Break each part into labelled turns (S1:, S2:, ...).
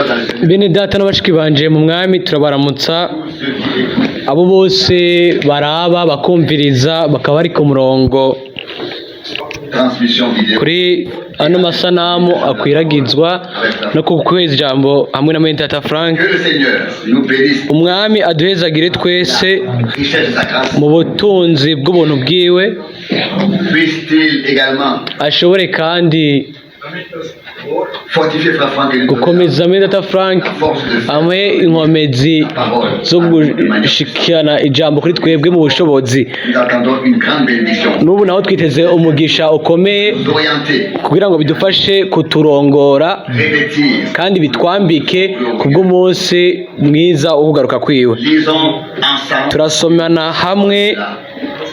S1: Sœurs dans le Seigneur,
S2: Bene data n'abashiki banje mu mwami, turabaramutsa
S1: ceux qui écoutent,
S2: abo bose baraba bakumviriza bakaba bari ku murongo
S1: transmission vidéo
S2: kuri ano masanamu akwiragizwa no ku kwezi ijambo hamwe na mwene data Frank.
S1: Que le Seigneur nous bénisse
S2: Umwami aduhezagire twese
S1: richesse de sa grâce.
S2: mu butunzi bw'ubuntu bwiwe.
S1: Puisse-t-il également
S2: Ashobore kandi
S1: fortifier Frère Franck et lui donner
S2: gukomeza mwene data Frank,
S1: la force de faire
S2: amuhe inkomezi
S1: la parole
S2: zo
S1: de manière.
S2: gushikirana ijambo kuri twebwe mu bushobozi.
S1: Nous attendons une grande bénédiction.
S2: N'ubu naho twiteze umugisha ukomeye
S1: Nous orienter,
S2: kugira ngo bidufashe kuturongora
S1: revêtir.
S2: kandi bitwambike kubw'umunsi mwiza wo kugaruka kwiwe.
S1: Lisons ensemble
S2: Turasomana hamwe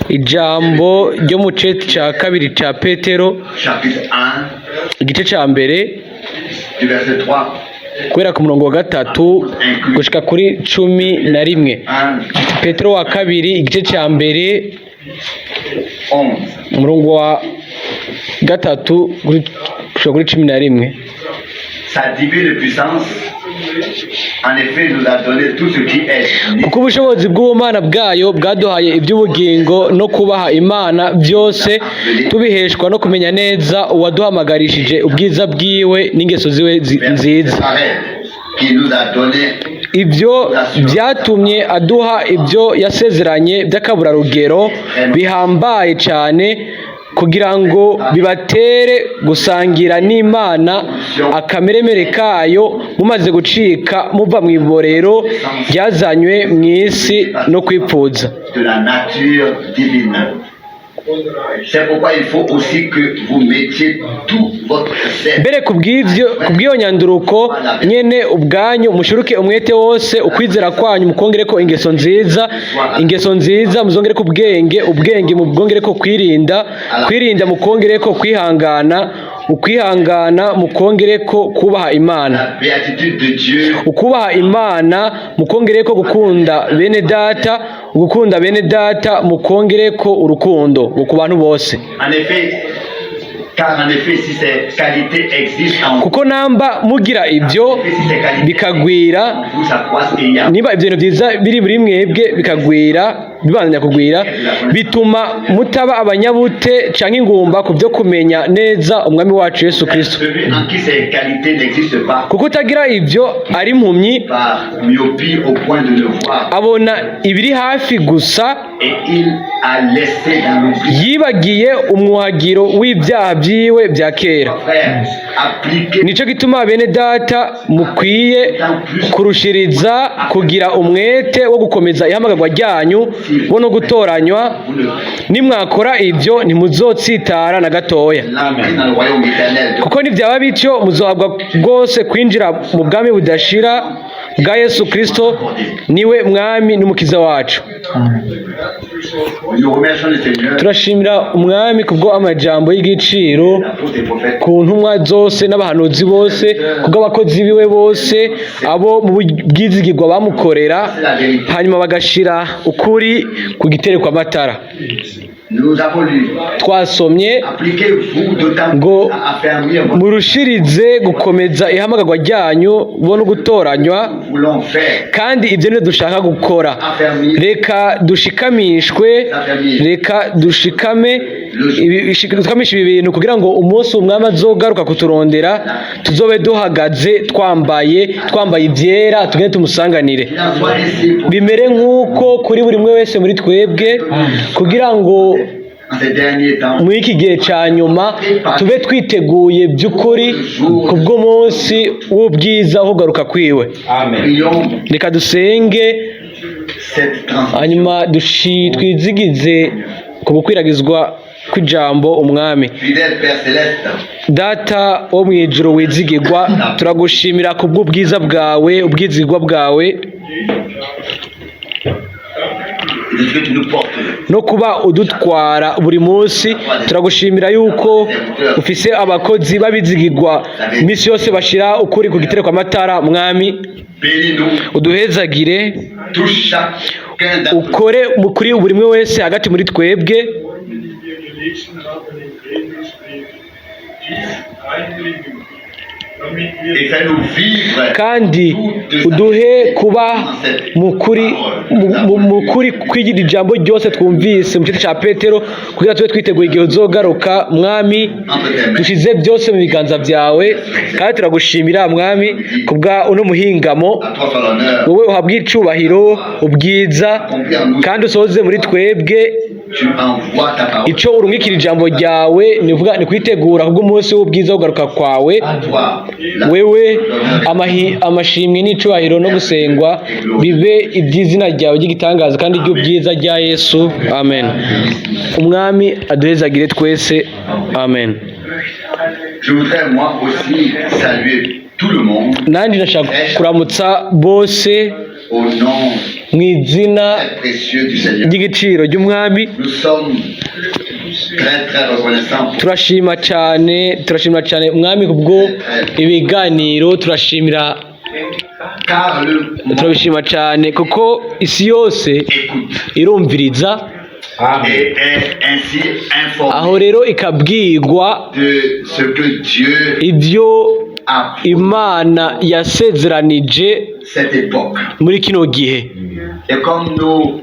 S2: ijambo ryo mu gice cya kabiri cya Petero,
S1: chapitre 1,
S2: igice cya mbere,
S1: du verset 3,
S2: guhera ku murongo wa 3 gushika kuri 11.
S1: 1,
S2: Petero wa kabiri, igice cya mbere,
S1: 11.
S2: umurongo wa 3 gushika kuri 11.
S1: Sa divine puissance, en effet, nous a donné tout ce qui est
S2: Kuko ubushobozi bw'ubumana bwayo bwaduhaye iby'ubugingo no kubaha Imana, byose tubiheshwa no kumenya neza uwaduhamagarishije ubwiza bwiwe n'ingeso ziwe nziza.
S1: Pareil, qui nous a donné
S2: Ibyo byatumye aduha ibyo yasezeranye by'akaburarugero bihambaye cyane, kugira ngo bibatere gusangira n'Imana akameremere kayo, mumaze gucika muva mu iborero ryazanywe mu isi no kwipfuza.
S1: de la nature divine. C'est pourquoi il faut aussi que vous mettiez tout votre zèle
S2: Mbere kubw'ivyo, kubw'iyo nyanduruko nyene, ubwanyu mushiruke umwete wose, ukwizera kwanyu mukongereko ingeso nziza, ingeso nziza muzongereko ubwenge, ubwenge mubwongereko kwirinda, kwirinda mukongereko kwihangana, ukwihangana mukongereko kubaha Imana,
S1: la béatitude de Dieu
S2: ukubaha Imana mukongereko gukunda bene data, gukunda bene data mukongereko urukundo ku bantu bose.
S1: En effet, car en effet, si ces qualités existent en vous,
S2: Kuko namba mugira ibyo
S1: si ces qualités
S2: bikagwira,
S1: en vous s'accroissent et il y a
S2: niba ibyo bintu byiza biri muri mwebwe bikagwira, bibandanya kugwira, bituma mutaba abanyabute canke ingumba ku byo kumenya neza umwami wacu Yesu Kristo.
S1: celui en qui ces qualités n'existent pas
S2: Kuko utagira ibyo ari impumyi,
S1: par myopie au point de ne voir
S2: abona ibiri hafi gusa,
S1: et il a laissé dans l'oubli.
S2: yibagiye umwuhagiro w'ibyaha byiwe bya kera.
S1: Frères, appliquez
S2: Nico gituma, bene data, mukwiye kurushiriza kugira umwete wo gukomeza ihamagarwa ryanyu bo no gutoranywa.
S1: vous ne
S2: Nimwakora ibyo ntimuzotsitara na gatoya.
S1: l'entrée dans le royaume éternel de
S2: Kuko nibyaba bityo muzohabwa rwose kwinjira mu bwami budashira bwa Yesu Kristo, niwe mwami n'umukiza wacu.
S1: Nous remercions le Seigneur
S2: Turashimira umwami kubwo amajambo y'igiciro
S1: pour des prophètes
S2: ku ntumwa zose n'abahanuzi bose, kubw'abakozi biwe bose, abo mu bwizigirwa bamukorera,
S1: c'est la vérité.
S2: hanyuma bagashira ukuri ku gitereko amatara.
S1: Nous avons lu
S2: Twasomye
S1: appliquez-vous d'autant
S2: ngo
S1: plus à affermir votre
S2: murushirize gukomeza ihamagarwa ryanyu bo no gutoranywa.
S1: voulons faire
S2: Kandi ibyo nibyo dushaka gukora.
S1: Affermir
S2: Reka dushikamishwe, reka dushikame dushikamishe ibi bintu kugira ngo umunsi umwami azogaruka kuturondera tuzobe duhagaze twambaye ibyera, tugende tumusanganire.
S1: qu'il en soit ainsi pour
S2: Bimere nk'uko kuri buri umwe wese muri twebwe, kugira ngo
S1: en ces derniers temps
S2: muri iki gihe cya nyuma tube twiteguye by'ukuri kubw'umunsi w'ubwiza wo kugaruka kwiwe.
S1: Prions
S2: Reka dusenge,
S1: cette transmission.
S2: hanyuma twizigize ku gukwiragizwa kw'ijambo umwami.
S1: Fidèle Père Céleste,
S2: Data wo mu ijuru wizigirwa, turagushimira kubw'ubwiza bwawe, ubwizigwa bwawe,
S1: de ce que tu nous portes
S2: no kuba udutwara buri munsi. Turagushimira yuko ufise abakozi b'abizigirwa iminsi yose bashira ukuri ku gitereko amatara, mwami.
S1: Bénis-nous,
S2: Uduhezagire,
S1: touche chacun d'entre nous.
S2: ukore kuri buri umwe wese hagati muri twebwe.
S3: In den nächsten Tagen in Dies einbringen.
S1: Et fais-nous vivre
S2: Kandi uduhe kuba mu kuri kwigira ijambo ryose twumvise mu gice cya Petero, kugira tube twiteguye igihe uzogaruka. Mwami,
S1: entre tes mains.
S2: Dushize byose mu biganza byawe, kandi turagushimira, Mwami, kubwa uno muhingamo.
S1: À toi soit l'honneur.
S2: Wowe uhabwe icubahiro, ubwiza, kandi usohoze muri twebwe
S1: Tu envoies ta parole.
S2: ico urungikira ijambo ryawe, ni ukuvuga ni kwitegura kubw'umunsi w'ubwiza wo kugaruka kwawe.
S1: À toi
S2: Wewe amashimwe n'icubahiro no gusengwa bibe iby'izina ryawe ry'igitangaza kandi ry'ubwiza rya Yesu. Amen. Umwami aduhezagire twese. Amen.
S1: Je voudrais moi aussi saluer tout le monde
S2: Nanjye ndashaka kuramutsa bose
S1: au nom
S2: mu izina
S1: très précieux du Seigneur.
S2: ry'igiciro ry'Umwami.
S1: Nous sommes très très reconnaissants pour
S2: Turashima cyane, turashimira cyane Umwami kubwo ibiganiro, turashimira,
S1: car le monde
S2: turabishima cyane kuko isi yose
S1: écoute
S2: irumviriza,
S1: et est ainsi informé
S2: aho rero ikabwirwa
S1: de ce que Dieu
S2: ibyo
S1: a pour
S2: Imana yasezeranije
S1: cette époque.
S2: Muri kino gihe.
S1: Et comme nous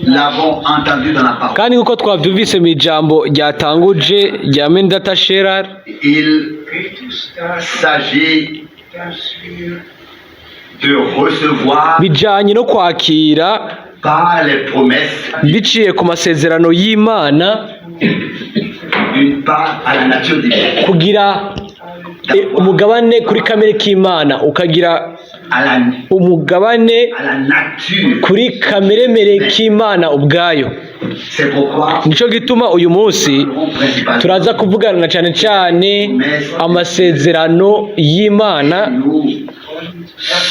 S1: l'avons entendu dans la parole,
S2: Kandi nk'uko twabyumvise mu ijambo ryatanguje rya Mendata Sherard,
S1: il s'agit de recevoir
S2: bijanye no kwakira
S1: par les promesses
S2: biciye ku masezerano y'Imana
S1: une part à la nature divine,
S2: kugira umugabane kuri kamere k'Imana, ukagira
S1: à la,
S2: umugabane
S1: à la nature.
S2: Kuri kameremere k'Imana ubwayo.
S1: C'est pourquoi
S2: Nico gituma uyu munsi
S1: nous parlerons principalement
S2: turaza kuvugana na cyane cyane amasezerano y'Imana,
S1: nous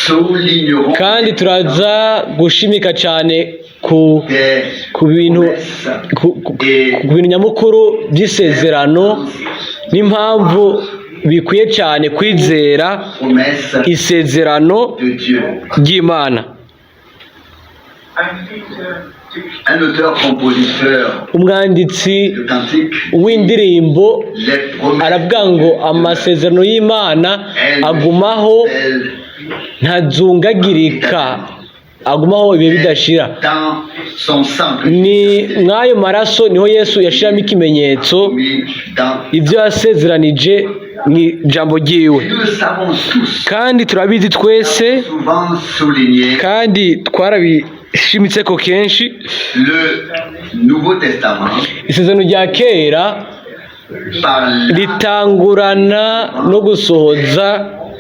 S1: soulignerons
S2: kandi turaza gushimika cyane
S1: des
S2: ku bintu
S1: promesses
S2: ku bintu nyamukuru by'isezerano n'impamvu bikwiye cyane kwizera
S1: promesses
S2: isezerano
S1: de Dieu.
S2: ry'Imana.
S1: Un auteur-compositeur
S2: Umwanditsi
S1: de cantique,
S2: w'indirimbo
S1: les promesses
S2: aravuga ngo amasezerano y'Imana agumaho,
S1: elles
S2: ntazungagirika, agumaho ibihe bidashira.
S1: Dans son sang que
S2: Ni mw'ayo maraso niho Yesu yashiramo ikimenyetso
S1: mis dans.
S2: ibyo yasezeranije mu ijambo ryiwe.
S1: Et nous le savons tous,
S2: Kandi turabizi twese,
S1: souvent souligné,
S2: kandi twarabishimitse ko kenshi,
S1: le Nouveau Testament
S2: isezerano rya kera
S1: par la
S2: ritangurana no gusohoza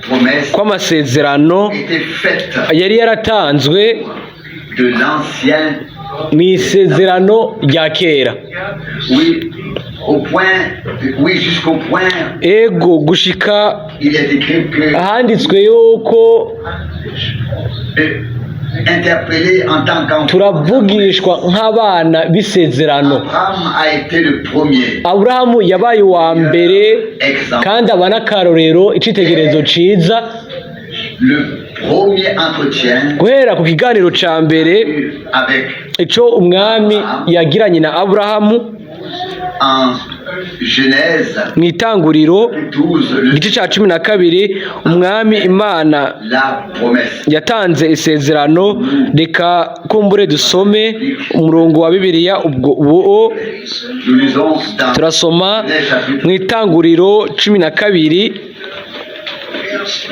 S1: promesse
S2: kw'amasezerano
S1: était faite
S2: yari yaratanzwe
S1: de l'Ancien,
S2: mu isezerano rya kera.
S1: Oui, au point, oui, jusqu'au point,
S2: Ego, gushika
S1: il est écrit que
S2: ahanditswe yuko
S1: interpellé en tant qu'enfant,
S2: turavugishwa nk'abana b'isezerano.
S1: Abraham a été le premier
S2: Aburahamu yabaye uwa mbere
S1: exemple.
S2: kandi aba n'akarorero, icitegererezo ciza.
S1: Le premier entretien
S2: Guhera ku kiganiro ca mbere
S1: eu avec
S2: ico Umwami yagiranye na Aburahamu
S1: en Genèse
S2: mu Itanguriro
S1: 12, le,
S2: igice ca 12, Umwami Imana
S1: la promesse.
S2: Yatanze isezerano. Reka kumbure dusome umurongo wa Bibiliya ubwo ubu.
S1: Nous lisons dans
S2: Turasoma
S1: Genèse chapitre
S2: mu Itanguriro 12,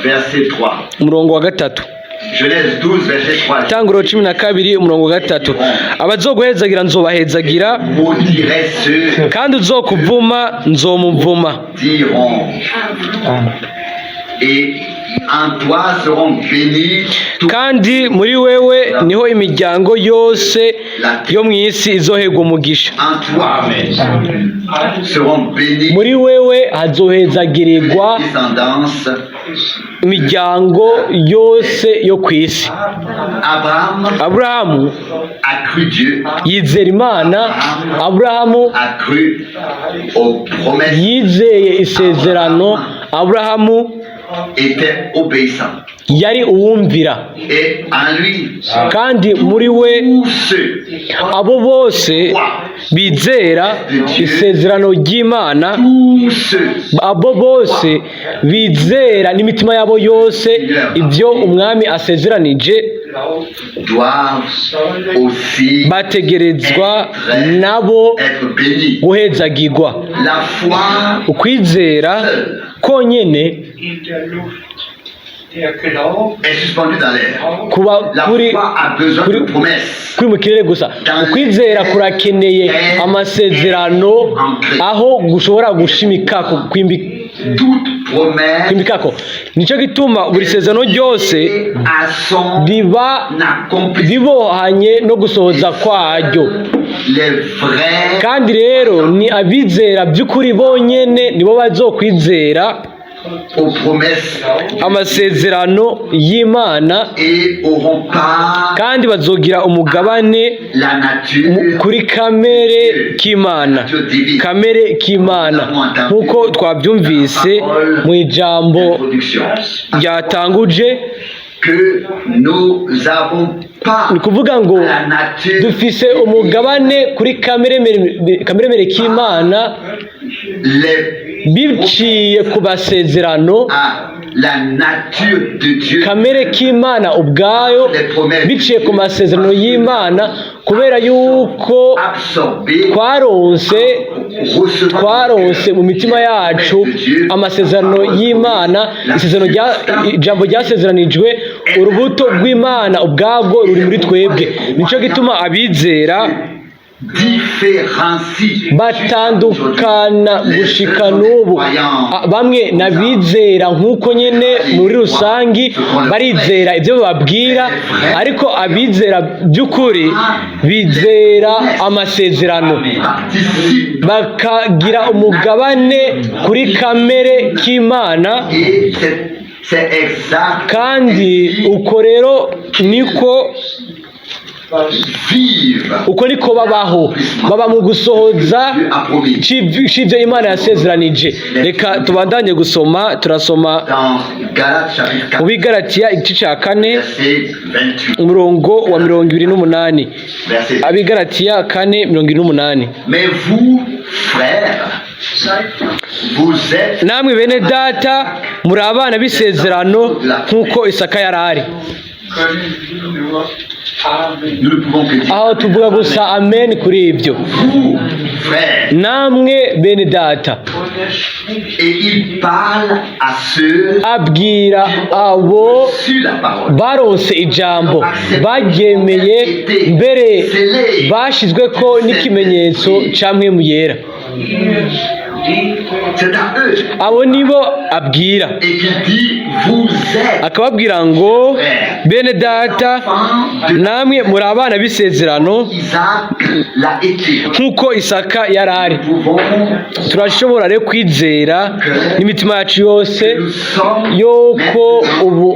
S1: verset 3.
S2: umurongo wa 3.
S1: Genèse 12, verset 3.
S2: Itanguriro 12, umurongo wa 3: "Abazoguhezagira nzobahezagira,
S1: Maudirai ceux
S2: kandi uzokuvuma nzomuvuma."
S1: diront. Et en toi seront bénis tous
S2: Kandi muri wewe niho imiryango yose yo mu isi izoherwa umugisha.
S1: En toi seront bénis
S2: Muri wewe hazohezagirirwa
S1: les descendances.
S2: imiryango yose yo ku isi.
S1: Abraham
S2: Aburahamu
S1: a cru Dieu,
S2: yizera Imana. Aburahamu
S1: a cru aux promesses,
S2: yizeye isezerano. Aburahamu
S1: était obéissant.
S2: Yari uwumvira.
S1: Et en lui,
S2: Kandi muri we
S1: tous ceux
S2: abo bose
S1: croient
S2: Bizera isezerano ry'Imana,
S1: tous ceux
S2: abo bose bizera n'imitima yabo yose ibyo Umwami asezeranije,
S1: doivent aussi
S2: bategerezwa nabo
S1: être bénis.
S2: guhezagirwa.
S1: La foi
S2: Ukwizera konyene
S3: In der Luft. Der Glaube
S1: est suspendue dans l'air.
S2: Kuba
S1: La
S2: kuri
S1: foi a besoin de promesses.
S2: Kuri mu kirere gusa. Ukwizera kurakeneye amasezerano aho gushobora gushimika
S1: Toute promesse
S2: kwimbikako. Nicyo gituma buri sezerano ryose
S1: à son
S2: riba
S1: accomplissement.
S2: ribohanye no gusohoza kwaryo.
S1: Les vrais
S2: Kandi rero ni abizera by'ukuri bonyene nibo bazokwizera
S1: aux promesses
S2: amasezerano y'Imana
S1: et auront part
S2: kandi bazogira umugabane
S1: la nature
S2: kuri kamere k'Imana,
S1: nature divine.
S2: Kamere k'Imana, nk'uko twabyumvise mu ijambo
S1: Introduction.
S2: ryatanguje.
S1: Que nous avons pas
S2: Ni ukuvuga ngo
S1: la nature
S2: dufise umugabane kuri kamere k'Imana
S1: les
S2: biciye ku masezerano.
S1: À la nature de Dieu.
S2: Kamere k'Imana ubwayo biciye ku masezerano y'Imana, kubera yuko
S1: Absorbé
S2: twaronse mu mitima yacu amasezerano y'Imana, isezerano rya ijambo ryasezeranijwe. Urubuto rw'Imana ubwabwo ruri muri twebwe. Nicyo gituma abizera
S1: différencie
S2: batandukana gushika n'ubu. Bamwe n'abizera nk'uko nyine muri rusangi barizera ibyo bababwira, ariko abizera by'ukuri bizera amasezerano,
S1: participe
S2: bakagira umugabane kuri kamere k'Imana.
S1: Et c'est exact
S2: Kandi uko rero niko
S1: vivent
S2: uko niko babaho, baba mu gusohoza
S1: Dieu a promis.
S2: c'ivyo Imana yasezeranije. Reka tubandanye gusoma. Turasoma
S1: Dans Galates chapitre
S2: mu
S1: 4,
S2: Bigaratiya igice ca 4,
S1: verset 28.
S2: umurongo wa 28.
S1: Verset.
S2: Abigaratiya 4:28.
S1: Mais vous, frères, vous êtes
S2: Namwe bene data, muri abana b'isezerano nk'uko Isaka yari ari.
S3: Können wir nur Amen.
S1: Nous ne pouvons que dire
S2: Aho tuvuga gusa amen kuri ibyo.
S1: vous, frères.
S2: Namwe bene data.
S3: Und er spricht
S1: Et il parle à ceux
S2: Abwira abo
S1: sur la parole.
S2: baronse ijambo, baryemeye, mbere bashizwe ko n'ikimenyetso ca Mpwemu Yera.
S3: Ihr liebe
S1: C'est à eux.
S2: Abo nibo abwira.
S1: Et qu'il dit, vous êtes
S2: Akababwira ngo bene data, namwe muri abana b'isezerano
S1: Isaac l'a été.
S2: nk'uko Isaka yari ari.
S1: Nous pouvons,
S2: Turashobora rero kwizera n'imitima yacu yose
S1: nous sommes
S2: yuko
S1: maintenant
S2: ubu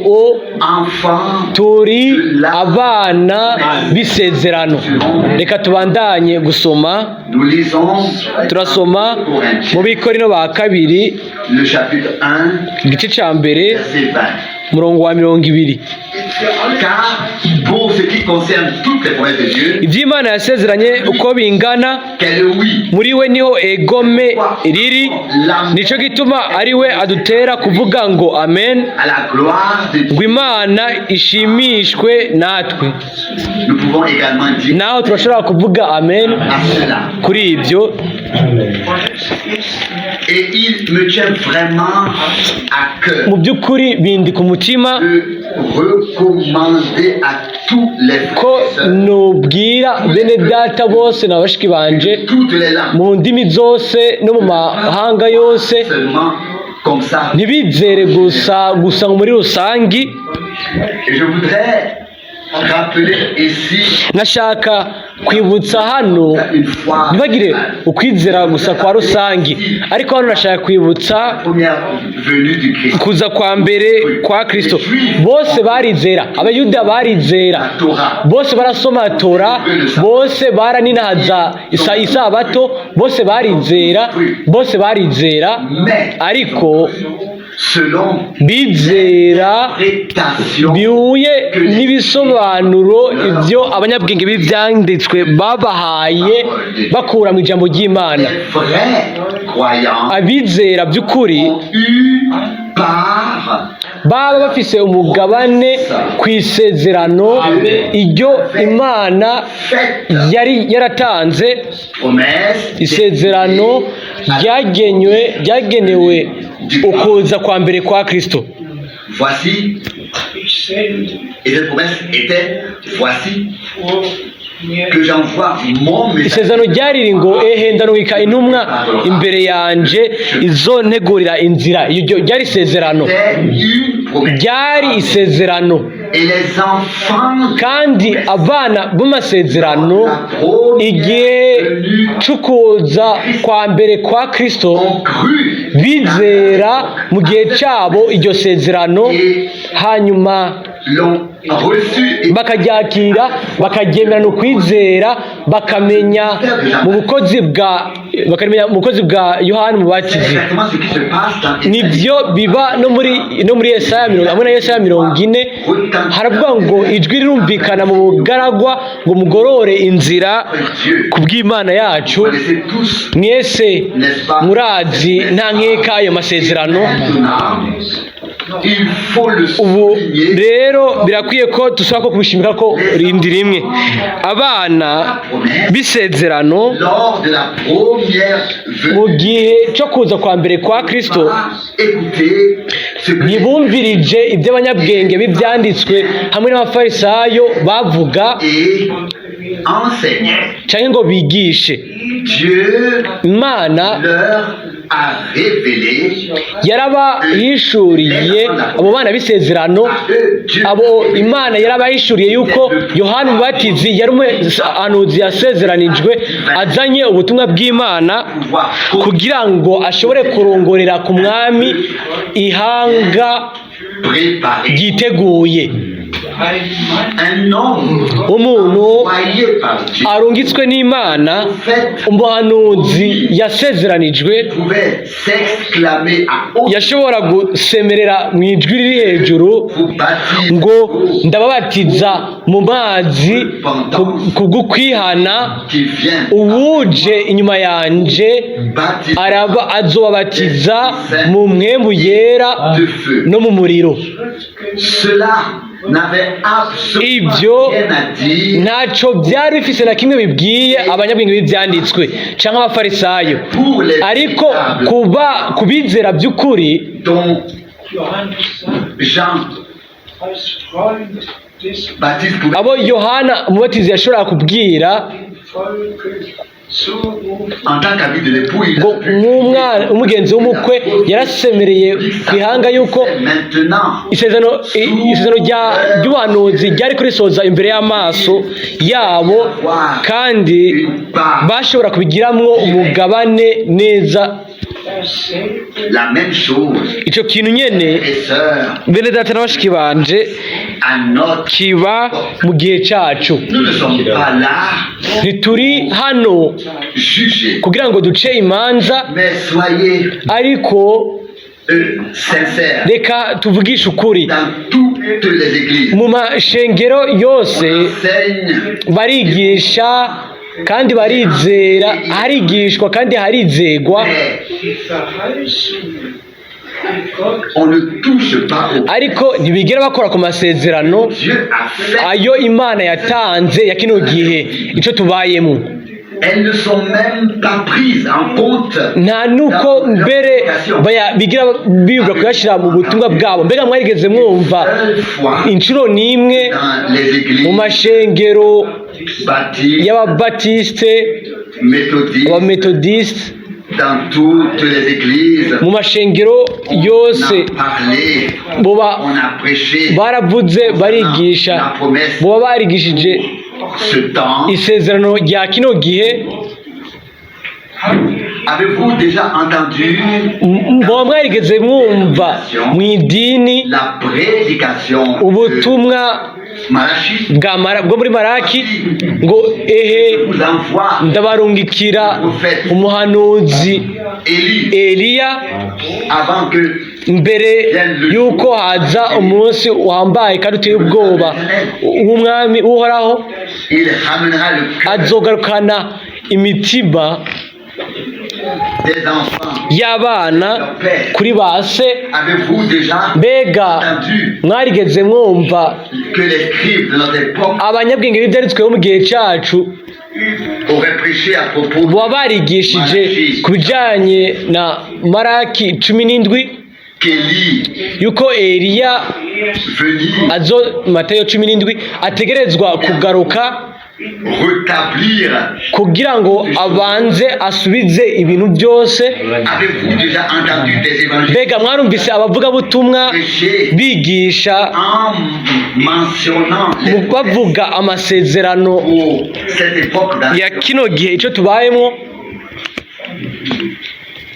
S1: enfants
S2: turi abana b'isezerano. Reka tubandanye gusoma.
S1: Nous lisons
S2: Turasoma mu Bikorino ba kabiri,
S1: le chapitre 1,
S2: igice cya mbere,
S1: verset 20.
S2: umurongo wa 20.
S1: Car pour ce qui concerne toutes les promesses de Dieu,
S2: Iby'Imana yasezeranye uko bingana,
S1: quel oui
S2: muri we niho egome riri. Nicyo gituma ari we adutera kuvuga ngo amen,
S1: à la gloire de
S2: ngo
S1: Dieu.
S2: Imana ishimishwe natwe.
S1: Nous pouvons également dire
S2: Naho turashobora kuvuga amen
S1: à cela.
S2: kuri ibyo.
S3: Und es ist mir
S1: Et il me tient vraiment à cœur
S2: Mu by'ukuri bindi ku mutima
S1: de recommander à tous les
S2: ko
S1: frères et sœurs,
S2: nubwira bene data bose na bashiki banje
S1: toutes les langues,
S2: mu ndimi zose no mu mahanga yose,
S1: seulement comme ça.
S2: ntibizere gusa gusa ngo muri rusangi.
S1: Et je voudrais rappeler ici
S2: Nashaka kwibutsa hano,
S1: une fois
S2: ntibagire ukwizera gusa kwa rusangi, ariko hano nashaka kwibutsa
S1: la première venue du Christ.
S2: kuza kwa mbere kwa Kristo. Bose barizera, Abayuda barizera,
S1: La Torah,
S2: bose barasoma Tora, bose baraninahaza isabato, bose barizera, bose barizera.
S1: Mais
S2: Ariko
S1: Selon
S2: Bizera
S1: l'interprétation
S2: bihuye n'ibisobanuro ibyo abanyabwenge b'ibyanditswe babahaye bakura mu ijambo ry'Imana.
S1: Les vrais croyants
S2: Abizera by'ukuri
S1: ont eu part
S2: baba bafise umugabane ku isezerano iryo Imana
S1: faite
S2: yari yaratanze,
S1: promesse
S2: isezerano ryagenywe ryagenewe ukuza kwa mbere kwa Kristo.
S1: Voici,
S3: Ich sende
S1: et cette promesse était, voici
S3: vor mir
S1: que j'envoie mon messager.
S2: Isezerano ryariri ngo: "Ehe, ndarungika intumwa imbere yanje izontegurira inzira." Iryo ryari isezerano.
S1: C'était une promesse.
S2: Ryari isezerano.
S1: Et les enfants
S2: Kandi abana b'amasezerano, igihe c'ukuza kwa mbere kwa Kristo,
S1: ont cru
S2: bizera mu gihe cyabo iryo sezerano, hanyuma
S1: l'ont reçu et
S2: bakaryakira, bakaryemerana ukwizera, bakamenya mu bukozi bwa Yohani
S1: c'est
S2: Mubatizi.
S1: exactement ce qui se passe dans
S2: Nibyo biba no muri Yesaya mirongo hamwe na Yesaya 40. Haravuga ngo: "Ijwi rirumvikana mu bugaragwa ngo: mugorore inzira ku bw'Imana yacu."
S1: Vous connaissez tous,
S2: Mwese
S1: n'est-ce pas?
S2: murazi nta nkeka ayo masezerano.
S1: Maintenant, il faut le
S2: Ubu
S1: souligner.
S2: rero birakwiye ko dusaba ko kubishimira ko rindi rimwe abana b'isezerano
S1: Lors de la première
S2: mu
S1: venue,
S2: gihe cyo kuza kwa mbere kwa Kristo
S1: écoutez ce que
S2: ntibumvirije iby'abanyabwenge b'ibyanditswe hamwe n'abafarisayo bavuga
S1: et enseignait.
S2: cyangwa ngo bigishe.
S1: Dieu
S2: Imana
S1: leur a révélé
S2: yarabahishuriye abo bana b'isezerano.
S1: à eux, Dieu
S2: Abo Imana yarabahishuriye yuko Yohani Umubatizi yari umuhanuzi yasezeranijwe azanye ubutumwa bw'Imana
S1: pouvoir
S2: kugira ngo ashobore kurongorera ku mwami ihanga
S1: préparer
S2: ryiteguye.
S3: Ein Mann
S1: un homme
S2: Umuntu
S1: envoyé par Dieu,
S2: arungitswe n'Imana,
S1: prophète,
S2: umuhanuzi yasezeranijwe,
S1: pouvait s'exclamer à haute
S2: yashobora gusemerera mu ijwi riri hejuru
S1: vous baptise
S2: ngo: "Ndababatiza mu mazi kubw'ukwihana,
S1: qui vient
S2: uwuje inyuma yanje
S1: baptise
S2: araba azobabatiza mu Mpwemu Yera
S1: de feu.
S2: no mu muriro."
S1: Cela n'avait absolument
S2: Ibyo
S1: rien à dire
S2: ntacyo byari bifise na kimwe bibwiye abanyabwenge b'ibyanditswe cyangwa abafarisayo,
S1: pour les
S2: ariko
S1: véritables
S2: kuba kubizera by'ukuri
S1: dont
S3: Johannes sagt,
S1: Jean
S3: als Freund des
S1: Baptiste pouvait
S2: abo Yohana Umubatizi yashobora kubwira
S3: Volkes zurufen,
S1: en tant qu'ami de l'époux, il
S2: ngo
S1: a pu
S2: nk'umwana umugenzi w'umukwe yarasemereye ku ihanga yuko
S1: maintenant
S2: isezerano ry'ubuhanuzi ryari kurisoza imbere y'amaso yabo, kandi
S1: une part
S2: bashobora kubigiramwo umugabane neza.
S3: Dasselbe
S1: la même chose,
S2: Icyo kintu nyene,
S1: et sœurs,
S2: bene data na bashiki banje,
S1: à notre
S2: kiba mu gihe cyacu.
S1: Nous ne sommes pas là
S2: Ntituri hano
S1: juger,
S2: kugira ngo duce imanza,
S1: mais soyez
S2: ariko
S1: sincères
S2: reka tuvugishe ukuri.
S1: Dans toutes les églises.
S2: Mu mashengero yose
S1: On enseigne
S2: barigisha kandi barizera, harigishwa kandi harizegwa,
S1: mais
S3: die Verheißungen, die Gott
S1: on ne touche pas au
S2: ariko ntibigera bakora ku masezerano
S1: Dieu a fait.
S2: ayo Imana yatanze ya kino gihe icyo tubayemo.
S1: Elles ne sont même pas prises en compte.
S2: Nta nuko mbere bigira bibwa kuyashyira mu butumwa bwabo. Mbega mwarigeze mwumva
S1: Seule fois
S2: inshuro n'imwe
S1: dans les
S2: mu
S1: églises
S2: mashengero
S1: baptistes,
S2: y'ababatisite,
S1: méthodistes,
S2: abametodisite,
S1: dans toutes les églises,
S2: mu mashengero
S1: on
S2: yose
S1: a parlé,
S2: boba
S1: on a prêché
S2: baravuze barigisha,
S1: la promesse
S2: boba barigishije
S1: ce temps.
S2: isezerano rya kino gihe?
S1: Avez-vous déjà entendu
S2: Muba mwarigeze mwumva mu idini
S1: la prédication de
S2: ubutumwa
S1: Malachie,
S2: bwo muri Maraki ngo ehe
S1: vous envoie
S2: ndabarungikira umuhanuzi
S1: Élie
S2: Eliya
S1: avant que
S2: mbere y'uko haza umunsi wambaye kandi uteye ubwoba w'umwami uhoraho.
S1: Il ramènera le cœur
S2: Azogarukana imitima
S1: des enfants.
S2: y'abana kuri ba se.
S1: Avez-vous déjà
S2: Mbega
S1: entendu
S2: mwarigeze mwumva
S1: que les scribes de notre époque
S2: abanyabwenge b'ibyanditsweho mu gihe cyacu
S1: auraient prêché à propos
S2: baba barigishije ku bijyanye na Maraki 17,
S1: qu'Élie
S2: yuko Eliya
S1: venir
S2: azo Matayo 17 ategerezwa kugaruka
S1: rétablir?
S2: Kugira ngo abanze asubize ibintu byose?
S1: Avez-vous déjà entendu des évangiles
S2: Mbega mwarumvise abavugabutumwa
S1: prêcher
S2: bigisha
S1: en mentionnant les
S2: bavuga amasezerano
S1: pour cette époque dans
S2: ya kino gihe icyo tubayemo?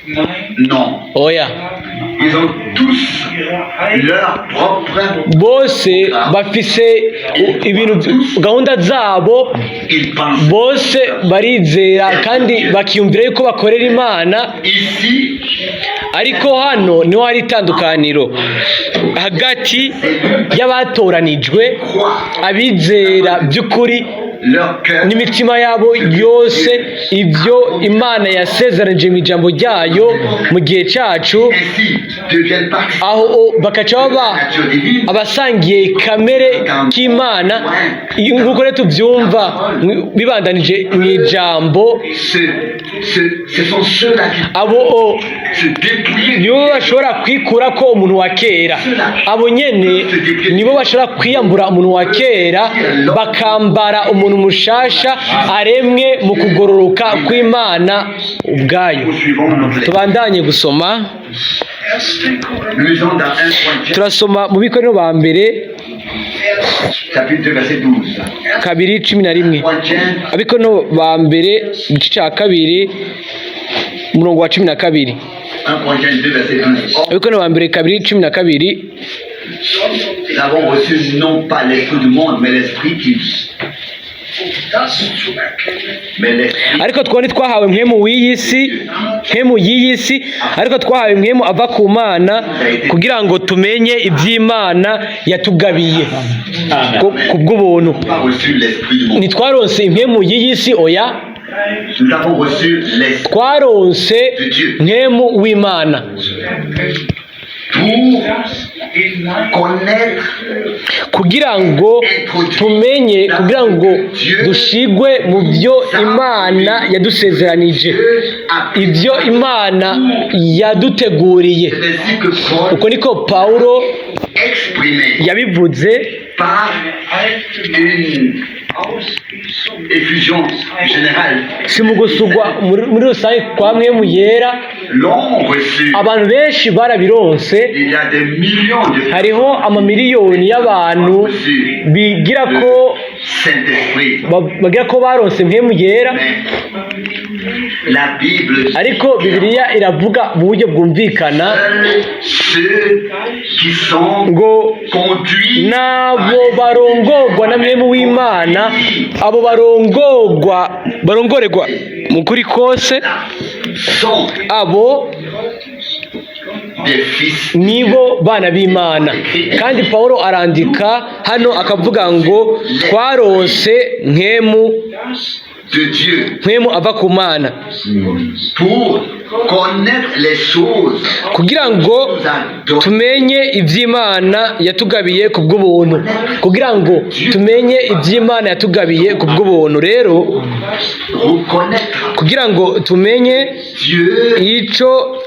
S3: Nein,
S1: Non.
S2: Oya.
S1: Ils ont tous leur propre.
S2: Bose bafise ibintu gahunda zabo.
S1: Ils pensent.
S2: Bose barizera kandi bakiyumvira yuko bakorera Imana.
S1: Ici,
S2: Ariko hano niho hari itandukaniro hagati y'abatoranijwe,
S1: croient
S2: abizera by'ukuri
S1: leur cœur
S2: n'imitima yabo yose ibyo Imana yasezeranije mu ijambo ryayo mu gihe cyacu,
S1: ainsi deviennent partie
S2: aho bakaca baba
S1: de la nature divine.
S2: abasangiye kamere k'Imana nk'uko rero tubyumva bibandanije mu ijambo.
S1: Ce sont ceux-là qui
S2: Abo
S1: se dépouillent.
S2: Nibo bashobora kwikura ko umuntu wa kera. Abo nyene nibo bashobora kwiyambura umuntu wa kera, bakambara umuntu mushasha aremwe mu kugororoka kw'Imana ubwayo.
S1: Poursuivons notre lecture.
S2: Tubandanye gusoma.
S3: 1. Korinther,
S1: Nous lisons dans 1 Corinthiens,
S2: Turasoma mu Bikorinto ba mbere
S1: chapitre 2, verset 12.
S2: 2:11.
S1: Corinthiens,
S2: Abikorinto ba mbere igice cya 2, umurongo wa 12.
S1: 1 Corinthiens 2, verset 12. Or,
S2: Abikorinto ba mbere 2:12.
S1: nous avons reçu non pas l'esprit du monde, mais l'esprit qui.
S3: Um das zu erkennen,
S1: Mais l'esprit
S2: Ariko twari twahawe mpwemu w'iyi si, mpwemu y'iyi si, ariko twahawe mpwemu ava ku Mana kugira ngo tumenye iby'Imana yatugabiye ku bw'ubuntu.
S1: n'a pas reçu l'esprit du monde.
S2: Ntitwaronse impwemu y'iyi si, oya.
S1: Nous avons reçu l'esprit
S2: Twaronse
S1: de Dieu
S2: mpwemu w'Imana
S1: pour
S3: das hinein
S1: connaître,
S2: kugira ngo tumenye, kugira ngo dushigwe mu byo Imana yadusezeranije,
S1: Dieu a
S2: ibyo Imana yaduteguriye.
S1: C'est ainsi que Paul
S2: Uko niko Pawulo
S1: exprimé
S2: yabivuze
S1: par une
S3: Ausgießung
S1: effusion générale
S2: si mu gusugwa muri rusange kwa mpwemu yera.
S1: L'ont reçu.
S2: Abantu benshi barabironse.
S1: Il y a des millions de
S2: Hariho amamiliyoni y'abantu bigira ko
S1: Saint-Esprit.
S2: bagira ko baronse mpwemu yera.
S1: Mais la Bible dit
S2: Ariko Bibiliya iravuga mu buryo bwumvikana
S1: seuls ceux qui sont
S2: ngo
S1: conduits
S2: n'abo barongorwa na mpwemu w'Imana, abo barongorwa barongorerwa mu kuri kose,
S1: sont
S2: abo
S1: des fils.
S2: Nibo bana b'Imana. Kandi Pawulo arandika hano akavuga ngo twaronse mpwemu
S3: das
S1: de Dieu
S2: mpwemu ava ku Mana
S1: pour connaître les choses
S2: kugira ngo
S1: nous a données.
S2: Tumenye iby'Imana yatugabiye ku bw'ubuntu, kugira ngo tumenye iby'Imana yatugabiye ku bw'ubuntu rero,
S1: Reconnaître
S2: kugira ngo tumenye
S1: Dieu
S2: icyo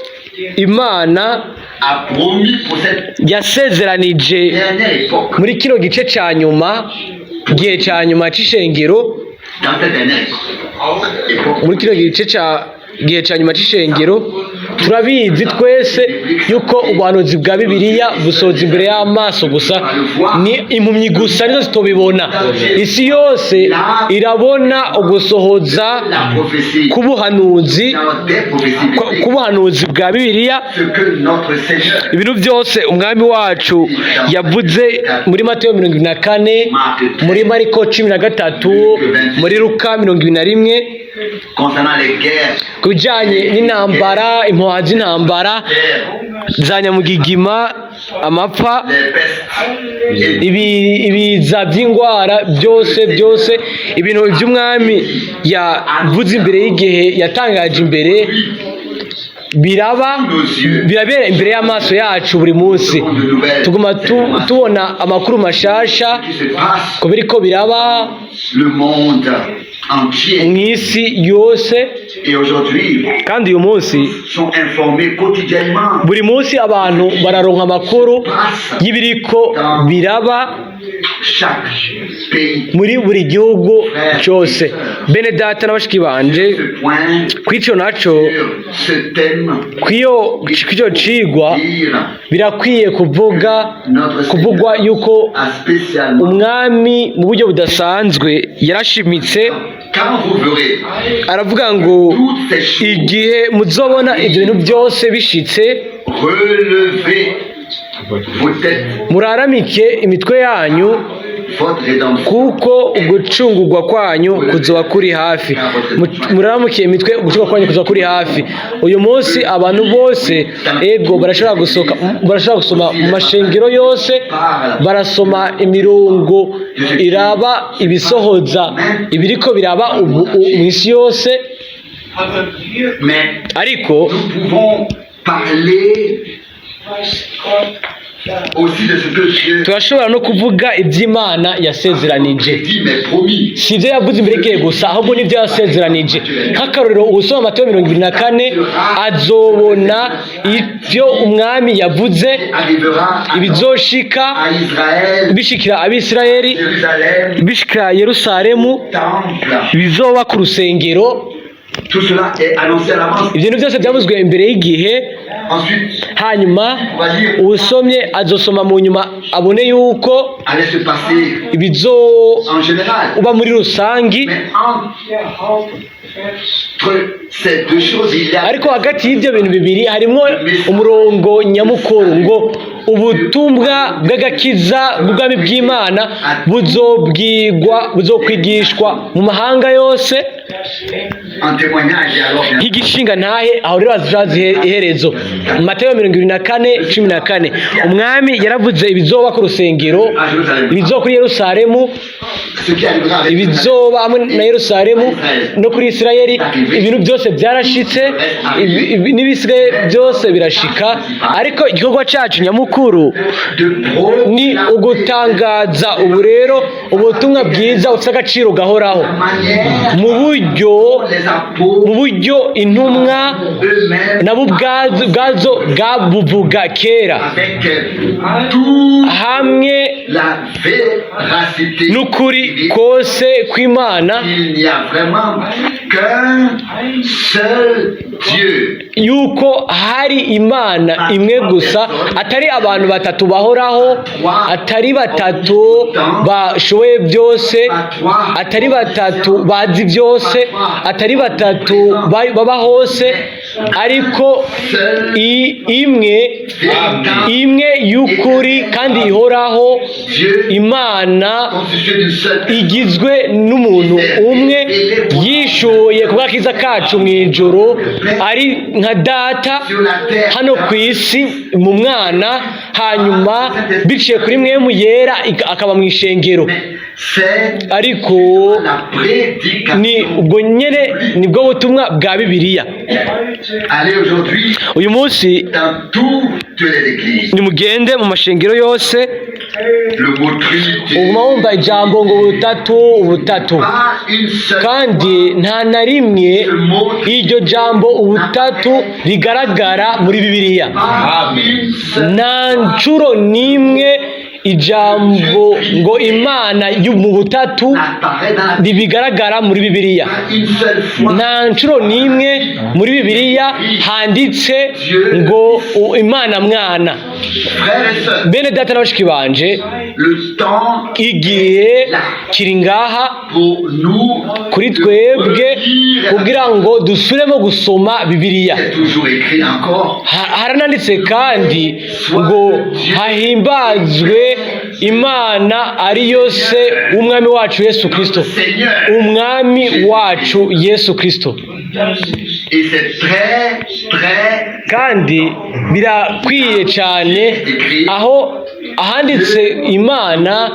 S2: Imana
S1: a promis pour cette
S2: yasezeranije
S1: dernière époque.
S2: Muri kino gice cya nyuma, igihe cya nyuma cy'ishengero.
S1: Dans cette dernière époque.
S2: Muri kino gice cya gihe cya nyuma cy'ishengero. Turabizi twese yuko ubuhanuzi bwa Bibiliya busoza imbere y'amaso gusa, ni impumyi gusa nizo zitobibona. Isi yose irabona ugusohoza
S1: La prophétie,
S2: k'ubuhanuzi
S1: dans des prophéties bibliques,
S2: k'ubuhanuzi bwa Bibiliya,
S1: ce que notre Seigneur
S2: ibintu byose umwami wacu yavuze muri Mateyo 24, muri Mariko 13, muri Luka 21,
S1: concernant les guerres,
S2: ku bijyanye n'intambara, impuha z'intambara za nyamugigima, amapfa,
S1: les pestes, et
S2: ibiza by'indwara, byose byose, ibintu by'umwami yavuze imbere y'igihe, yatangaje imbere, biraba, birabera imbere y'amaso yacu buri munsi. Tuguma tubona amakuru mashasha
S1: qui se passe
S2: ku biriko biraba
S1: le monde entier.
S2: mu isi yose.
S1: Et aujourd'hui,
S2: Kandi uyu munsi,
S1: sont informés quotidiennement
S2: buri munsi abantu bararonka amakuru y'ibiriko biraba
S1: chaque pays.
S2: muri buri gihugu cyose. Bene data na bashiki banje,
S1: Ce point,
S2: kw'ico naco,
S1: sur ce thème,
S2: kw'ico cigwa,
S1: dire
S2: birakwiye kuvuga
S1: notre
S2: kuvugwa
S1: Seigneur
S2: yuko
S1: a spécialement,
S2: umwami mu buryo budasanzwe yarashimitse,
S1: quand vous verrez
S2: aravuga ngo
S1: toutes ces choses,
S2: igihe muzobona ibyo bintu byose bishitse,
S1: relevez vos têtes,
S2: muraramike imitwe yanyu,
S1: votre rédemption
S2: kuko ugucungurwa kwanyu kuzoba kuri hafi. Muraramuke imitwe, ugucungurwa kwanyu kuzoba kuri hafi. Uyu munsi abantu bose, ego, barashobora gusohoka, barashobora gusoma mu mashengero yose, barasoma imirongo iraba ibisohoza ibiriko biraba ubu mu isi yose.
S3: Aber wir
S1: Mais
S2: Ariko
S1: nous pouvons parler
S3: weiß Gott da
S1: aussi de ce que Dieu
S2: turashobora no kuvuga iby'Imana yasezeranije.
S1: dit, mais promis.
S2: Si ibyo yavuze imbere y'igihe gusa, ahubwo n'ibyo yasezeranije. Nk'akarorero, usoma Matayo 24 azobona ibyo umwami yavuze
S1: Arrivera
S2: ibizoshika,
S1: à Israël,
S2: bishikira Abisirayeli,
S1: Jérusalem,
S2: bishikira Yerusalemu,
S1: temple.
S2: bizoba ku rusengero.
S1: Tout cela est annoncé à l'avance.
S2: Ibyo bintu byose byavuzwe imbere y'igihe.
S1: Ensuite,
S2: Hanyuma uwusomye azosoma mu nyuma abone yuko
S1: allait se passer
S2: ibizoba
S1: en général.
S2: muri rusangi.
S1: Mais
S3: der Hauptvers
S1: entre ces deux choses, il y a
S2: Ariko hagati y'ibyo bintu bibiri harimo umurongo nyamukuru ngo ubutumwa bw'agakiza bw'ubwami bw'Imana buzobwigwa, buzokwigishwa mu mahanga yose
S3: das Ende
S1: un témoignage. Et alors, bien,
S2: nk'igishinga ntahe. Aho rero hazaza iherezo. Matayo 24:14, umwami yaravuze ibizoba ku rusengero,
S1: à Jérusalem,
S2: ibizoba kuri Yerusalemu,
S1: ce qui arrivera avec
S2: ibizoba hamwe na Yerusalemu no kuri Isirayeli. Ibintu byose byarashitse, n'ibisigaye byose birashika. Ariko igikorwa cyacu nyamukuru
S1: de
S2: ni ugutangaza ubu rero ubutumwa bwiza bufite agaciro gahoraho
S1: la manière
S2: mu buryo
S1: les apôtres
S2: mu buryo intumwa
S1: eux-mêmes
S2: nabo ubwazo bwabuvuga kera,
S1: avec toute
S2: hamwe
S1: la véracité.
S2: N'ukuri kose kw'Imana,
S1: Il n'y a vraiment qu'un seul Dieu.
S2: Yuko hari Imana imwe gusa, atari abantu batatu bahoraho, atari batatu bashoboye byose, atari batatu bazi byose, atari batatu baba hose, ariko imwe, imwe y'ukuri kandi ihoraho,
S1: Dieu
S2: Imana
S1: constitué d'une seule
S2: igizwe n'umuntu umwe, yishuye ku bw'akiza kacu mu ijuru ari nka data,
S1: sur la terre.
S2: Hano ku isi mu mwana, hanyuma biciye kuri Mpwemu Yera akaba mu ishengero.
S1: Mais c'est
S2: Ariko
S1: la prédication.
S2: ni ubwo nyene nibwo butumwa bwa Bibiliya.
S1: Allez aujourd'hui
S2: Uyu munsi,
S1: dans toutes les églises.
S2: nimugende mu mashengero yose,
S1: Le mot Trinité.
S2: uguma wumva ijambo ngo ubutatu, ubutatu.
S1: Pas une seule
S2: Kandi nta na rimwe iryo jambo ubutatu rigaragara muri Bibiliya.
S1: Pas une seule
S2: Nta ncuro n'imwe. Ijambo ngo Imana mu butatu
S1: n'apparaît dans la Bible
S2: ntibigaragara muri Bibiliya.
S1: Pas une seule fois.
S2: Nta nshuro n'imwe muri Bibiliya handitse ngo Imana Mwana.
S1: Frères et sœurs,
S2: Bene data na bashiki banje,
S1: le temps
S2: igihe kiri ngaha
S1: pour nous
S2: kuri
S1: de
S2: twebwe
S1: relire la
S2: kugira ngo dusubiremo gusoma Bibiliya.
S1: C'est toujours écrit encore.
S2: Harananditse kandi ngo hahimbazwe Imana ariyo Se w'Umwami wacu Yesu Kristo.
S1: Seigneur.
S2: Umwami wacu Yesu Kristo.
S1: Et c'est très, très
S2: Kandi birakwiye cyane aho ahanditse Imana,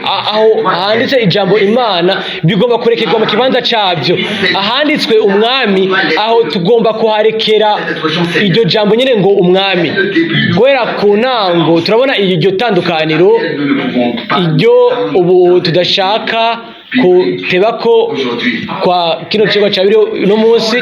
S2: aho ahanditse ijambo Imana bigomba kurekerwa mu kibanza cyabyo. Ahanditswe Umwami, aho tugomba kuharekera iryo jambo nyine ngo Umwami. Guhera ku ntango turabona iryo tandukaniro,
S1: nous ne pouvons pas
S2: iryo ubu tudashaka kuteba ko
S1: aujourd'hui.
S2: kwa kino kigo cya biriho uno munsi,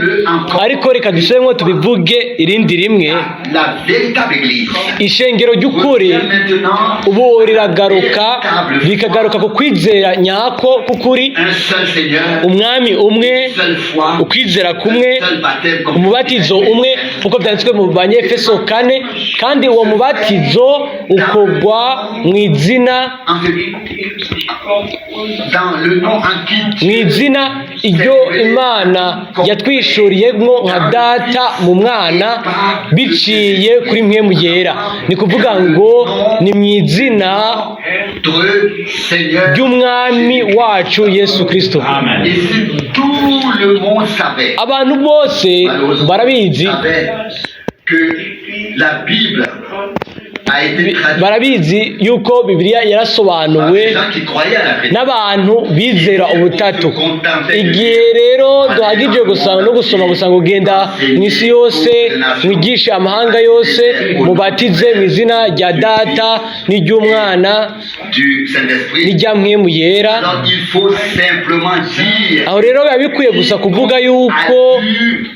S2: ariko reka dusubiremo tubivuge irindi rimwe.
S1: La véritable église
S2: Ishengero ry'ukuri
S1: revient maintenant
S2: ubu riragaruka, rikagaruka ku kwizera nyako k'ukuri.
S1: un seul Seigneur,
S2: Umwami umwe,
S1: une seule foi,
S2: ukwizera kumwe,
S1: un seul baptême comme
S2: umubatizo umwe nk'uko byanditswe mu Banyefeso 4, kandi uwo mubatizo ukorwa mu izina
S1: dans le nom en qui
S2: mu izina iryo Imana yatwishuriyemo nka Data mu Mwana biciye kuri Mpwemu Yera. Ni kuvuga ngo ni mu izina
S1: notre Seigneur.
S2: ry'Umwami wacu Yesu Kristo.
S1: Et si tout le monde savait,
S2: Abantu bose barabizi,
S1: savait que la Bible a été traduite
S2: barabizi yuko Bibiliya
S1: par
S2: yarasobanuwe
S1: des gens qui croyaient à la Trinité.
S2: n'abantu bizera ubutatu. Igihe rero duhagije gusa no gusoma gusa ngo genda mu isi yose, mwigishe amahanga yose, mubatize mu izina rya Data n'iry'Umwana
S1: Du Saint-Esprit.
S2: n'irya Mpwemu Yera.
S1: Alors il faut simplement dire
S2: Aho rero biba bikwiye gusa kuvuga yuko
S1: a lu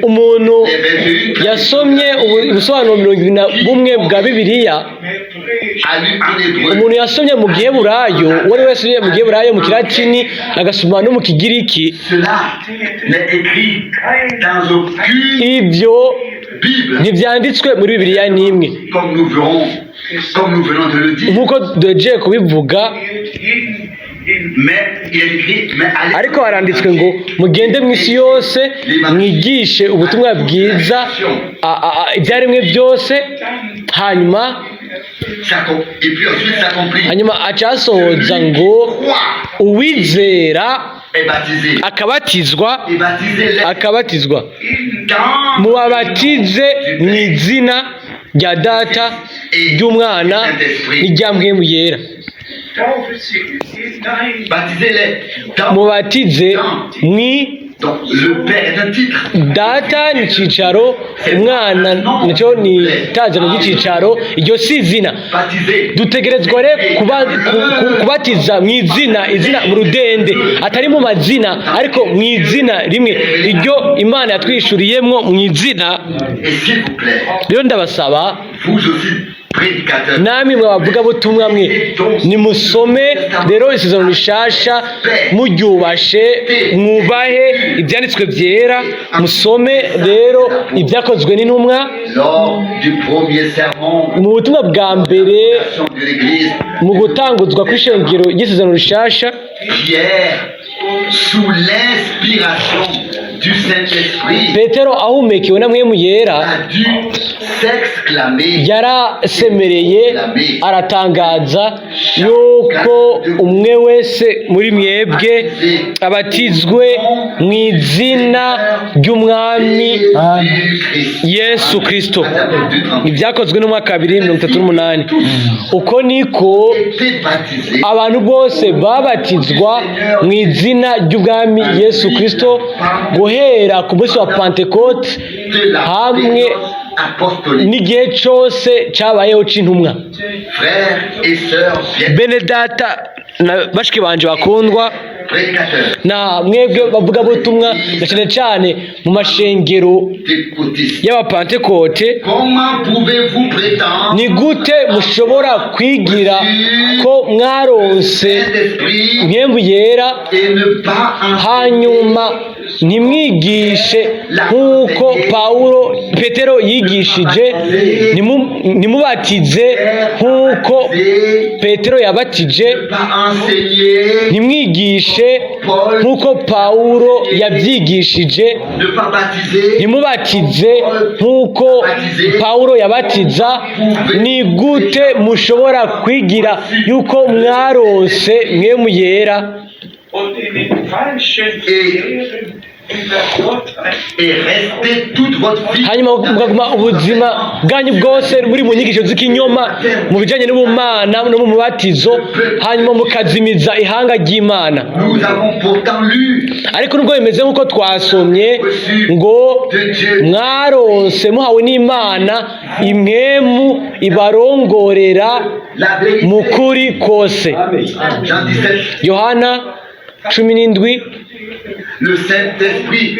S2: umuntu
S1: les 21
S2: yasomye ubusobanuro 21 bwa Bibiliya,
S1: a lu en hébreu,
S2: umuntu yasomye mu giheburayo, uwo ari we wese yasomye mu giheburayo, mu kilatini, agasoma no mu kigiriki,
S1: cela n'est écrit dans aucune
S2: ibyo
S1: Bible,
S2: ntibyanditswe muri Bibiliya n'imwe.
S1: comme nous verrons, comme nous venons de le dire.
S2: Nk'uko duhejeje kubivuga.
S1: Mais il est écrit, mais allez
S2: Ariko haranditswe ngo mugende mu isi yose, mwigishe ubutumwa bwiza ibyaremwe byose, hanyuma
S1: Et puis ensuite s'accomplit.
S2: hanyuma acasohoza ngo
S1: Croit
S2: uwizera
S1: est baptisé.
S2: akabatizwa
S1: Et baptisez-les
S2: akabatizwa
S1: dans
S2: mubabatize mu izina rya Data, ry'Umwana n'irya Mpwemu Yera.
S3: Taufe sie hinein
S1: Baptisez-les dans.
S2: Mubatize mwi
S1: Donc le Père est un titre.
S2: Data ni icicaro, Umwana nicyo ni itazano ry'icicaro, iryo si izina.
S1: Baptisez.
S2: Dutegerezwa rero kubatiza mu izina, izina mu rudende, atari mu mazina, ariko mu izina rimwe iryo Imana yatwishuriyemwo mu izina.
S1: Et s'il vous plaît,
S2: Rero ndabasaba,
S1: vous aussi, prédicateurs,
S2: namwe mwabavugabutumwa mwe, nimusome rero isezerano rishasha muryubashe, mwubahe ibyanditswe byera, musome rero Ibyakozwe n'Intumwa.
S1: Lors du premier sermon
S2: Mu butumwa bwa mbere
S1: de l'Église,
S2: mu gutanguzwa kw'ishengero ry'isezerano rishasha,
S1: Pierre, sous l'inspiration du Saint-Esprit,
S2: Petero ahumekewe na Mpwemu Yera
S1: a dû s'exclamer
S2: yarasemereye aratangaza yuko umwe wese muri mwebwe abatizwe mu izina ry'Umwami
S1: Jésus-Christ.
S2: Yesu Kristo. Ibyakozwe n'umwaka 2:38. Uko niko
S1: Été baptisé
S2: abantu bose babatizwa mu izina ry'Ubwami Yesu Kristo guhera ku munsi wa Pantekote
S1: de la
S2: hamwe
S1: période apostolique.
S2: n'igihe cyose cyabayeho c'intumwa.
S1: Frères et sœurs, bien
S2: Bene data na bashiki banje bakundwa,
S1: Prédicateurs,
S2: Na mwebwe bavugabutumwa, na cyane cyane mu mashengero
S1: pentecôtistes,
S2: y'abapantekote,
S1: comment pouvez-vous prétendre
S2: ni gute mushobora kwigira ko mwaronse
S1: Saint-Esprit
S2: impwemu yera,
S1: et ne pas enseigner
S2: hanyuma ntimwigishe nk'uko Pawulo Petero yigishije, ntimubatize nk'uko Petero yabatije,
S1: ne pas enseigner
S2: ntimwigishe nk'uko Pawulo yabyigishije,
S1: ne pas baptiser
S2: ntimubatize nk'uko Pawulo yabatiza? Ni gute mushobora kwigira yuko mwaronse mpwemu yera
S3: Und in den falschen Lehren über Gottheit
S1: et rester toute votre vie
S2: hanyuma mukaguma ubuzima bwanyu bwose muri mu nyigisho z'ikinyoma mu bijyanye n'ubumana no mu mubatizo, hanyuma mukazimiza ihanga ry'Imana?
S1: Nous avons pourtant lu
S2: Ariko nubwo bimeze nk'uko twasomye ngo
S1: de Dieu
S2: mwaronse muhawe n'Imana impwemu ibarongorera
S1: la vérité.
S2: mu kuri kose.
S1: Jean 17,
S2: Yohana 17.
S1: Le Saint-Esprit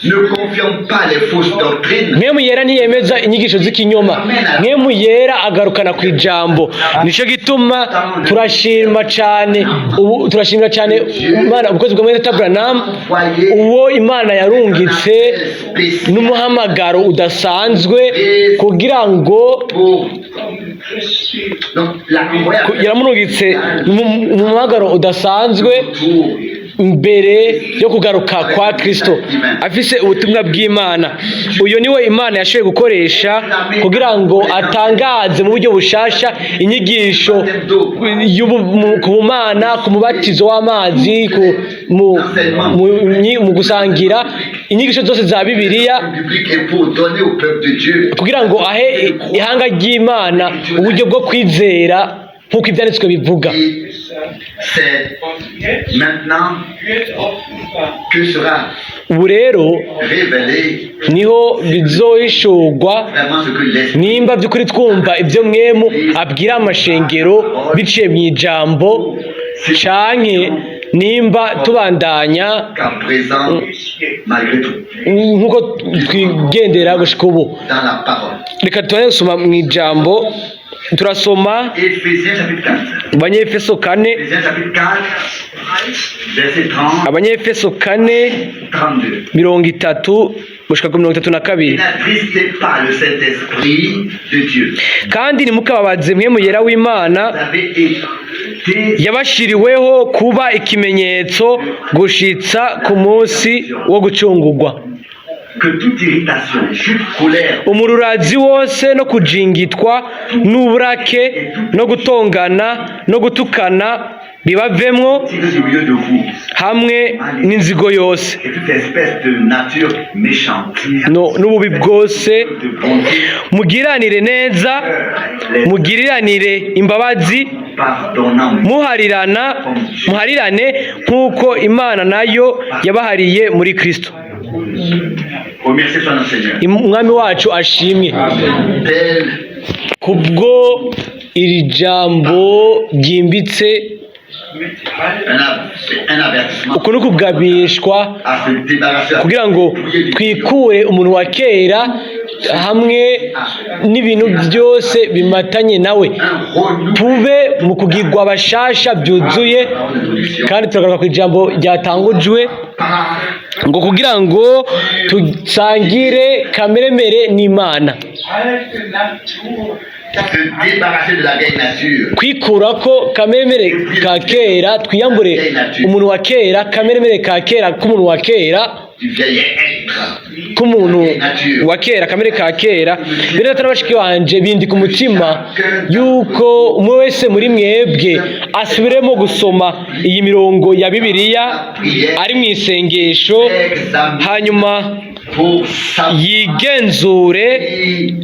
S1: ne confirme pas les fausses doctrines.
S2: Mpwemu yera ntiyemeza inyigisho z'ikinyoma. Mpwemu yera agarukana ku ijambo. Nicyo gituma turashima cyane ubu, turashimira cyane Imana ubukozi bwa mwene Branham, uwo Imana yarungitse n'umuhamagaro udasanzwe kugira ngo
S1: Pour
S3: kommen Christi
S1: donc la envoyé
S2: yaramurungitse mu muhamagaro udasanzwe
S1: pour
S2: mbere yo kugaruka kwa Kristo, afise ubutumwa bw'Imana. Uyu niwe Imana yashoboye gukoresha kugira ngo atangaze mu buryo bushasha inyigisho ku bumana, ku mubatizo w'amazi, mu gusangira, inyigisho zose za Bibiliya,
S1: biblique et pour donner au peuple de Dieu
S2: kugira ngo ahe ihanga ry'Imana uburyo bwo kwizera nk'uko ibyanditswe bivuga.
S1: Et c'est
S3: und jetzt
S1: maintenant
S3: wird offenbar,
S1: que sera
S2: Ubu rero
S1: révélé
S2: niho bizohishurwa
S1: vraiment ce que l'Esprit
S2: nimba by'ukuri twumva ibyo mpwemu abwira amashengero biciye mu ijambo, canke nimba tubandanya
S1: qu'à présent, malgré tout,
S2: nk'uko twigendera gushika ubu.
S1: Dans la parole.
S2: Reka tubane gusoma mu ijambo. Turasoma
S1: Éphésiens chapitre 4.
S2: Abanyefeso 4.
S1: Éphésiens chapitre 4, verset 30,
S2: Abanyefeso 4,
S1: 32.
S2: 30 gushika ku 32.
S1: N'attristez pas le Saint-Esprit de Dieu.
S2: Kandi ntimukababaze mpwemu yera w'Imana,
S1: Vous avez été
S2: yabashiriweho kuba ikimenyetso gushitsa ku munsi wo gucungurwa.
S1: Que toute irritation, toute colère,
S2: Umururazi wose no kujingitwa n'uburake no gutongana no gutukana bibavemwo,
S1: tirez du milieu de vous,
S2: hamwe n'inzigo yose
S1: et toute espèce de nature méchante,
S2: n'ububi bwose.
S1: De bonté,
S2: Mugiranire neza, mugiriranire imbabazi,
S1: pardonnant
S2: muharirana, muharirane nk'uko Imana nayo yabahariye muri Kristo.
S1: Remerciez soit notre Seigneur.
S2: Umwami wacu ashimwe
S1: Tel
S2: kubwo iri jambo ryimbitse.
S3: Mit all
S1: un avertissement
S2: Uku ni ukugabishwa
S1: à se débarrasser
S2: kugira ngo twikure umuntu wa kera hamwe n'ibintu byose bimatanye nawe,
S1: un renouveau
S2: tube mu kugirwa abashasha byuzuye. Kandi turagaruka ku ijambo ryatangujwe
S1: par
S2: ngo kugira ngo dusangire kameremere n'Imana.
S3: Alte Natur,
S1: Se débarrasser de la vieille nature.
S2: Kwikura ko kameremere ka kera, twiyambure umuntu wa kera, kameremere ka kera k'umuntu wa kera,
S1: Du vieil être.
S2: K'umuntu wa kera, kamere ka kera. Bene data na bashiki banje, bindi ku mutima yuko umwe wese muri mwebwe asubiremo gusoma iyi mirongo ya Bibiliya ari mu isengesho,
S1: Examine
S2: hanyuma
S1: pour savoir
S2: yigenzure
S1: si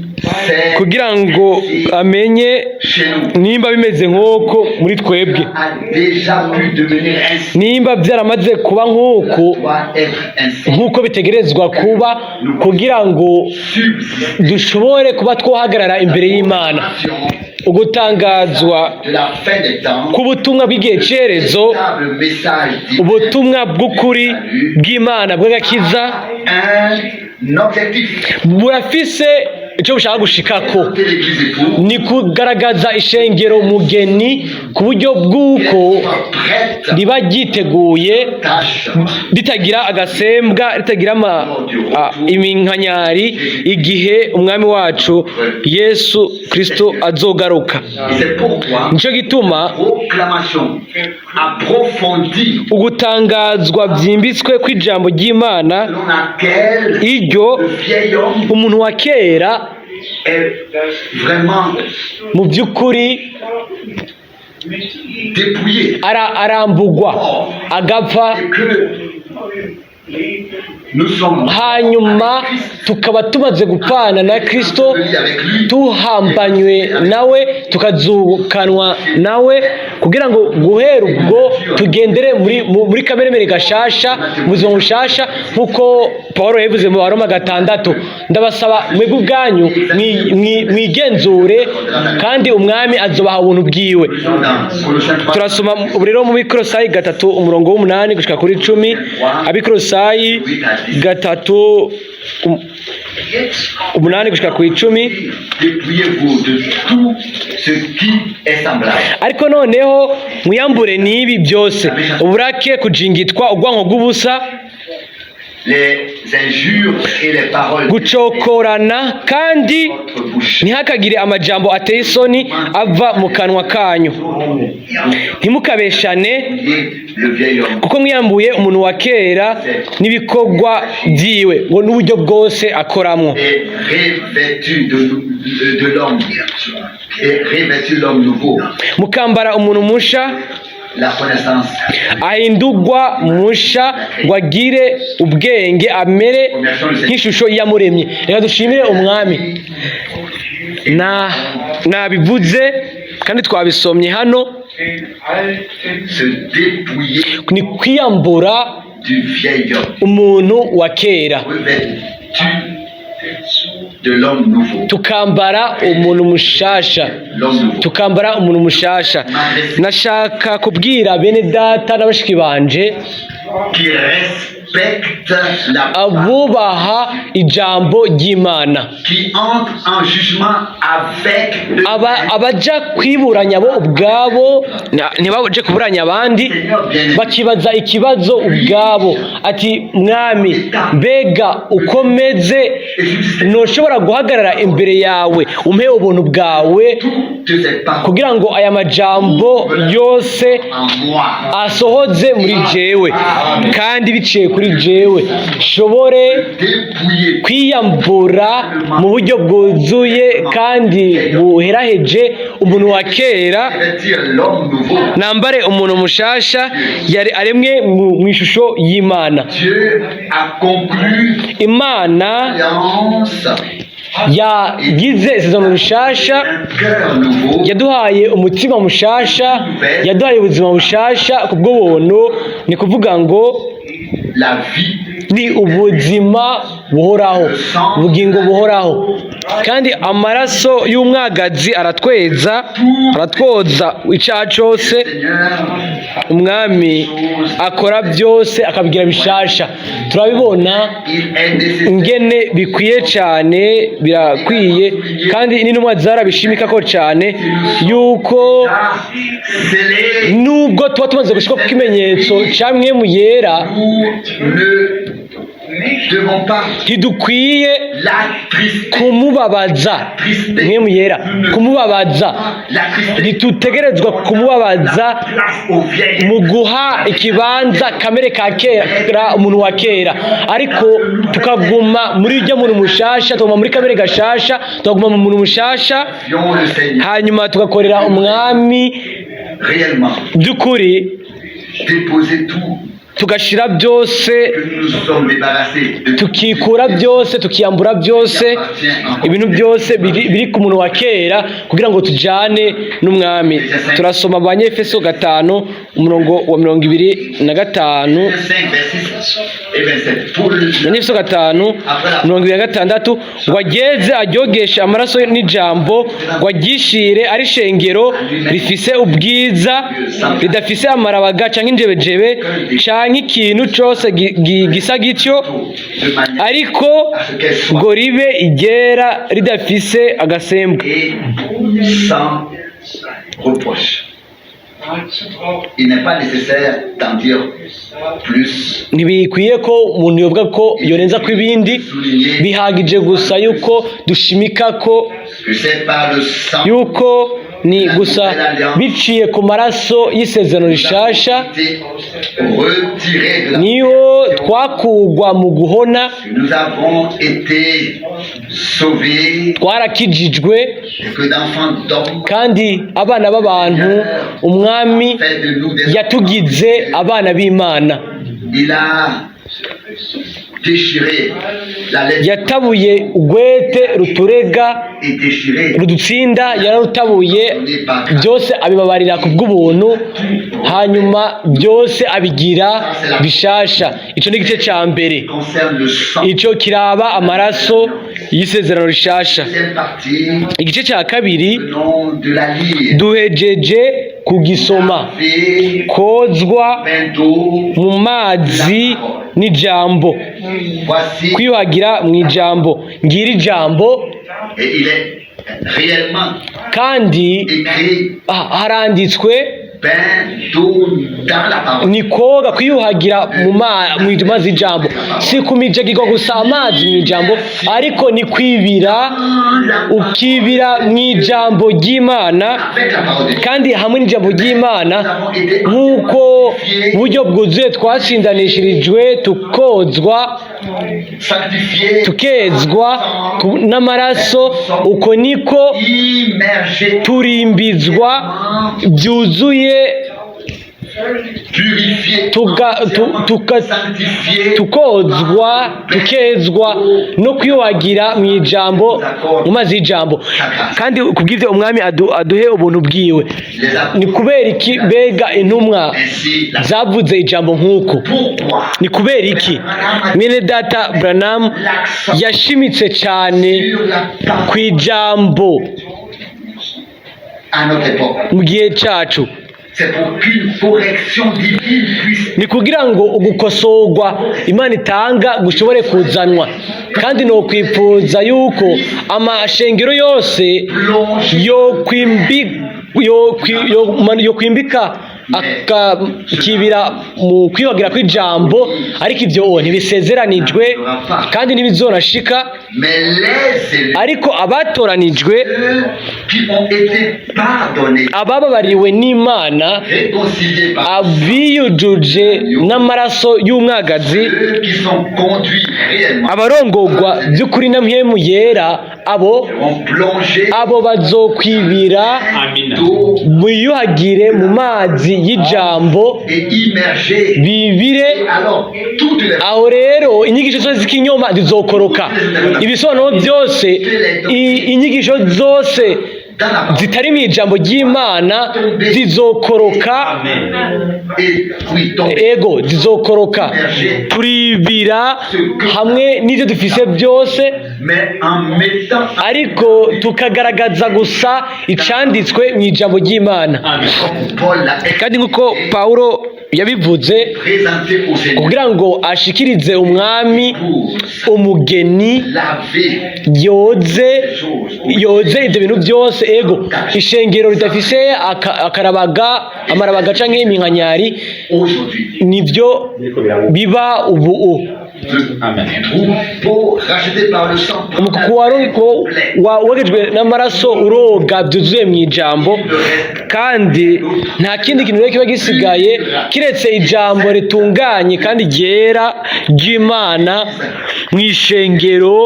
S1: c'est
S2: kugira ngo amenye
S1: chez nous.
S2: nimba bimeze nk'uko muri twebwe,
S1: A déjà pu devenir ainsi.
S2: nimba byaramaze kuba nk'uko,
S1: Doit être ainsi.
S2: nk'uko bitegerezwa kuba kugira ngo
S1: Subsiste.
S2: dushobore kuba twahagarara imbere y'Imana. Ugutangazwa
S1: de la fin des temps,
S2: k'ubutumwa bw'igihe cyerezo,
S1: véritable message divin,
S2: ubutumwa bw'ukuri bw'Imana bw'agakiza,
S1: un objectif.
S2: Burafise icyo bushaka gushikako.
S1: De l'Église épouse
S2: Ni kugaragaza ishengero mugeni ku buryo bw'uko
S1: soit prête
S2: riba ryiteguye,
S1: tâche
S2: ritagira agasembwa, ritagira iminkanyari igihe umwami wacu Yesu Kristo azogaruka.
S1: Et c'est pourquoi
S2: Nicyo gituma
S1: proclamation approfondie
S2: ugutangazwa byimbitswe kw'ijambo ry'Imana,
S1: selon laquelle
S2: iryo
S1: le vieil homme
S2: umuntu wa kera
S1: est vraiment
S2: mu by'ukuri
S1: dépouillé
S2: arambugwa agapfa,
S1: et que nous sommes
S2: hanyuma tukaba tumaze gupfana na Kristo,
S1: avec lui
S2: tuhambanywe nawe, tukazukanwa nawe, kugira ngo guhera ubwo tugendere muri kameremere gashasha, mu buzima bushasha, nk'uko Paul yabivuze mu Baroma 6. Ndabasaba mwebwe ubwanyu mwigenzure, kandi umwami azobaha ubuntu bwiwe.
S1: Dans Colossiens 3,
S2: Turasoma ubu rero mu Bikorosayi 3, umurongo w'8 gushika kuri 10. Abikorosayi 3, 8 gushika ku 10.
S1: Dépouillez-vous de tout ce qui est semblable.
S2: Ariko noneho mwiyambure n'ibi byose: uburake, kujingitwa, ubwanko bw'ubusa,
S1: Les injures et les paroles
S2: gucokorana, kandi
S1: de votre bouche.
S2: ntihakagire amajambo ateye isoni ava mu kanwa kanyu. Ntimukabeshane,
S1: Le vieil homme
S2: kuko mwiyambuye umuntu wa kera n'ibikorwa byiwe, ngo n'uburyo bwose akoramwo,
S1: est revêtu de l'homme et revêtu l'homme nouveau.
S2: Mukambara umuntu musha,
S1: La connaissance.
S2: Ahindurwa musha ngo agire ubwenge, amere nk'ishusho y'Iyamuremye. Reka dushimire umwami. Na nabivuze kandi twabisomye hano.
S3: Den alten
S1: Se dépouiller
S2: Ni kwiyambura
S1: du vieil homme,
S2: umuntu wa kera,
S1: revêtu de l'homme nouveau.
S2: Tukambara umuntu mushasha.
S1: L'homme nouveau.
S2: Tukambara umuntu mushasha. Nashaka kubwira bene data na bashiki banje
S1: Qui respecte la
S2: abubaha ijambo ry'Imana,
S1: qui entre en jugement avec eux.
S2: Abaja kwiburanya bo ubwabo, ntibaje kuburanya abandi, bakibaza ikibazo ubwabo ati: "Mwami, mbega ukomeze ntushobora guhagarara imbere yawe? Umpe ubuntu bwawe
S1: Toutes ces paroles
S2: kugira ngo aya majambo yose
S1: en moi.
S2: asohoze muri jewe, kandi biciye kuri jewe nshobore
S1: Dépouiller
S2: kwiyambura mu buryo bwuzuye kandi buheraheje umuntu wa kera,
S1: revêtir l'homme nouveau.
S2: Nambare umuntu mushasha yari aremwe mu ishusho y'Imana."
S1: Dieu a conclu
S2: Imana
S1: l'alliance,
S2: yagize isezerano rishasha,
S1: un cœur nouveau,
S2: yaduhaye umutima mushasha, yaduhaye ubuzima bushasha ku bw'ubuntu. Ni kuvuga ngo
S1: la vie
S2: ni ubuzima buhoraho, ubugingo buhoraho. Kandi amaraso y'umwagazi aratweza, aratwoza icyaha cyose.
S1: Seigneur.
S2: Umwami akora byose akabigira bishasha. Turabibona
S1: Il est nécessaire
S2: ingene bikwiye cyane, birakwiye, kandi n'intumwa zarabishimika ko cyane yuko
S1: sceller.
S2: nubwo tuba tumaze gushyirwa ku kimenyetso cya Mpwemu Yera,
S1: Nous ne devons pas
S2: ntidukwiye
S1: l'attrister.
S2: Kumubabaza Mpwemu Yera, kumubabaza.
S1: L'attrister.
S2: Ntitutegerezwa kumubabaza
S1: Place au vieil.
S2: Mu guha ikibanza kamere ka kera, umuntu wa kera, ariko tukaguma muri ujya muntu mushasha, tukaguma muri kamere gashasha, tukaguma mu muntu mushasha,
S1: Le Seigneur
S2: hanyuma tugakorera umwami
S1: réellement
S2: by'ukuri.
S1: déposer tout
S2: Tugashira byose,
S1: Que nous nous sommes débarrassés de
S2: tukikura byose, tukiyambura byose, ibintu byose biri ku muntu wa kera, kugira ngo tujane n'Umwami. Turasoma Abanyefeso 5, umurongo wa 25.
S1: 5, verset 6 et 27. Pour le
S2: Abanyefeso 5, 26, ngo ageze aryogeshe amaraso n'ijambo, ngo aryishire ari ishengero rifise ubwiza, ridafise amarabaga canke injebejebe canke ikintu cose gisa gityo,
S1: de manière
S2: ariko
S1: à ce qu'elle soit
S2: ngo ribe iryera, ridafise agasembwa.
S1: et sans reproche. Il n'est pas nécessaire d'en dire plus.
S2: Ntibikwiye ko umuntu yovuga ko yorenza ko ibindi. Bihagije gusa yuko dushimika ko
S1: Que c'est par le sang
S2: yuko ni gusa biciye ku maraso y'isezerano rishasha
S1: été retiré de la
S2: niyo twakugwa mu guhona.
S1: Que nous avons été sauvés
S2: Twarakijijwe
S1: et que d'enfants d'hommes
S2: kandi abana b'abantu, Umwami
S1: fait de nous des
S2: yatugize abana b'Imana.
S1: Il a déchiré la lettre
S2: Yatabuye ugwete ruturega
S1: et déchiré
S2: rudutsinda, yararutabuye byose, abibabarira ku bw'ubuntu, hanyuma byose abigira bishasha. Icyo ni igice cya mbere.
S1: Concerne le sang.
S2: Icyo kiraba amaraso y'isezerano rishasha.
S1: Deuxième partie,
S2: Igice cya kabiri
S1: le nom de la lire.
S2: duhejeje kugisoma.
S1: Laver,
S2: Kozwa
S1: bain d'eau.
S2: mu mazi n'ijambo.
S1: Voici,
S2: Kwiyuhagira mu ijambo, ngira ijambo.
S1: Et il est réellement
S2: Kandi
S1: écrit
S2: haranditswe
S1: bain d'eau dans la parole.
S2: Ni koga, kwiyuhagira mu mazi y'ijambo. Si kumijagirwa gusa amazi mu ijambo, ariko ni kwibira, ukibira mu ijambo ry'Imana.
S1: Avec la parole de Dieu.
S2: Kandi hamwe n'ijambo ry'Imana, nk'uko buryo bwuzuye twatsindanishirijwe, tukozwa,
S1: Sanctifié,
S2: tukezwa n'amaraso, uko niko
S1: immergé,
S2: turimbizwa byuzuye,
S1: purifié, sanctifié,
S2: tukozwa, tukezwa no kwiyuhagira mu ijambo, mu mazi y'ijambo. Kandi kubw'ibyo Umwami aduhe ubuntu bwiwe.
S1: Les apôtres,
S2: Ni kubera iki mbega intumwa
S1: ainsi la
S2: zavuze ijambo nk'uko?
S1: Pourquoi
S2: Ni kubera iki mwene data Branham yashimitse cyane
S1: sur la parole
S2: ku ijambo
S1: à notre époque?
S2: Mu gihe cyacu?
S1: C'est pour qu'une correction divine puisse
S2: Ni kugira ngo ugukosorwa Imana itanga gushobore kuzanwa. Kandi ni ukwipfuza yuko amashengero yose
S1: plonger
S2: yo kwimbika akakibira mu kwiyuhagira kw'ijambo, ariko ibyo ntibisezeranijwe kandi ntibizonashika.
S1: Mais les élus,
S2: Ariko abatoranijwe,
S1: eux qui ont été pardonnés,
S2: abababariwe n'Imana,
S1: réconciliés par
S2: abiyujuje n'amaraso y'umwagazi,
S1: eux qui sont conduits réellement,
S2: abarongorwa by'ukuri na Mpwemu Yera, abo
S1: seront plongés
S2: abo bazokwibira
S1: d'eau
S2: biyuhagire mu mazi y'ijambo,
S1: et immergés.
S2: bibire.
S1: Et alors, toutes les
S2: Aho rero inyigisho zose z'ikinyoma zizokoroka, ibisobanuro byose, inyigisho zose
S1: dans la parole
S2: zitari mu ijambo ry'Imana zizokoroka.
S1: Et oui, tomber.
S2: Ego, zizokoroka. Turibira hamwe n'ibyo dufise byose,
S1: Mais en mettant
S2: ariko tukagaragaza gusa icanditswe mu ijambo ry'Imana.
S1: comme Paul l'a
S2: Kandi nk'uko Pawulo yabivuze,
S1: présenté au Seigneur
S2: kugira ngo ashikirize Umwami
S1: pour
S2: umugeni
S1: laver
S2: yoze
S1: les choses.
S2: yoze ibyo bintu byose. Ego, ishengero ridafise akarabaga, amarabaga canke iminkanyari.
S1: Aujourd'hui,
S2: Nibyo biba ubu.
S1: Le troupeau racheté par le sang
S2: Umukuku wogejwe n'amaraso uroga byuzuye mu ijambo, kandi nta kindi kintu rero kiba gisigaye kiretse ijambo ritunganye kandi ryera ry'Imana mu ishengero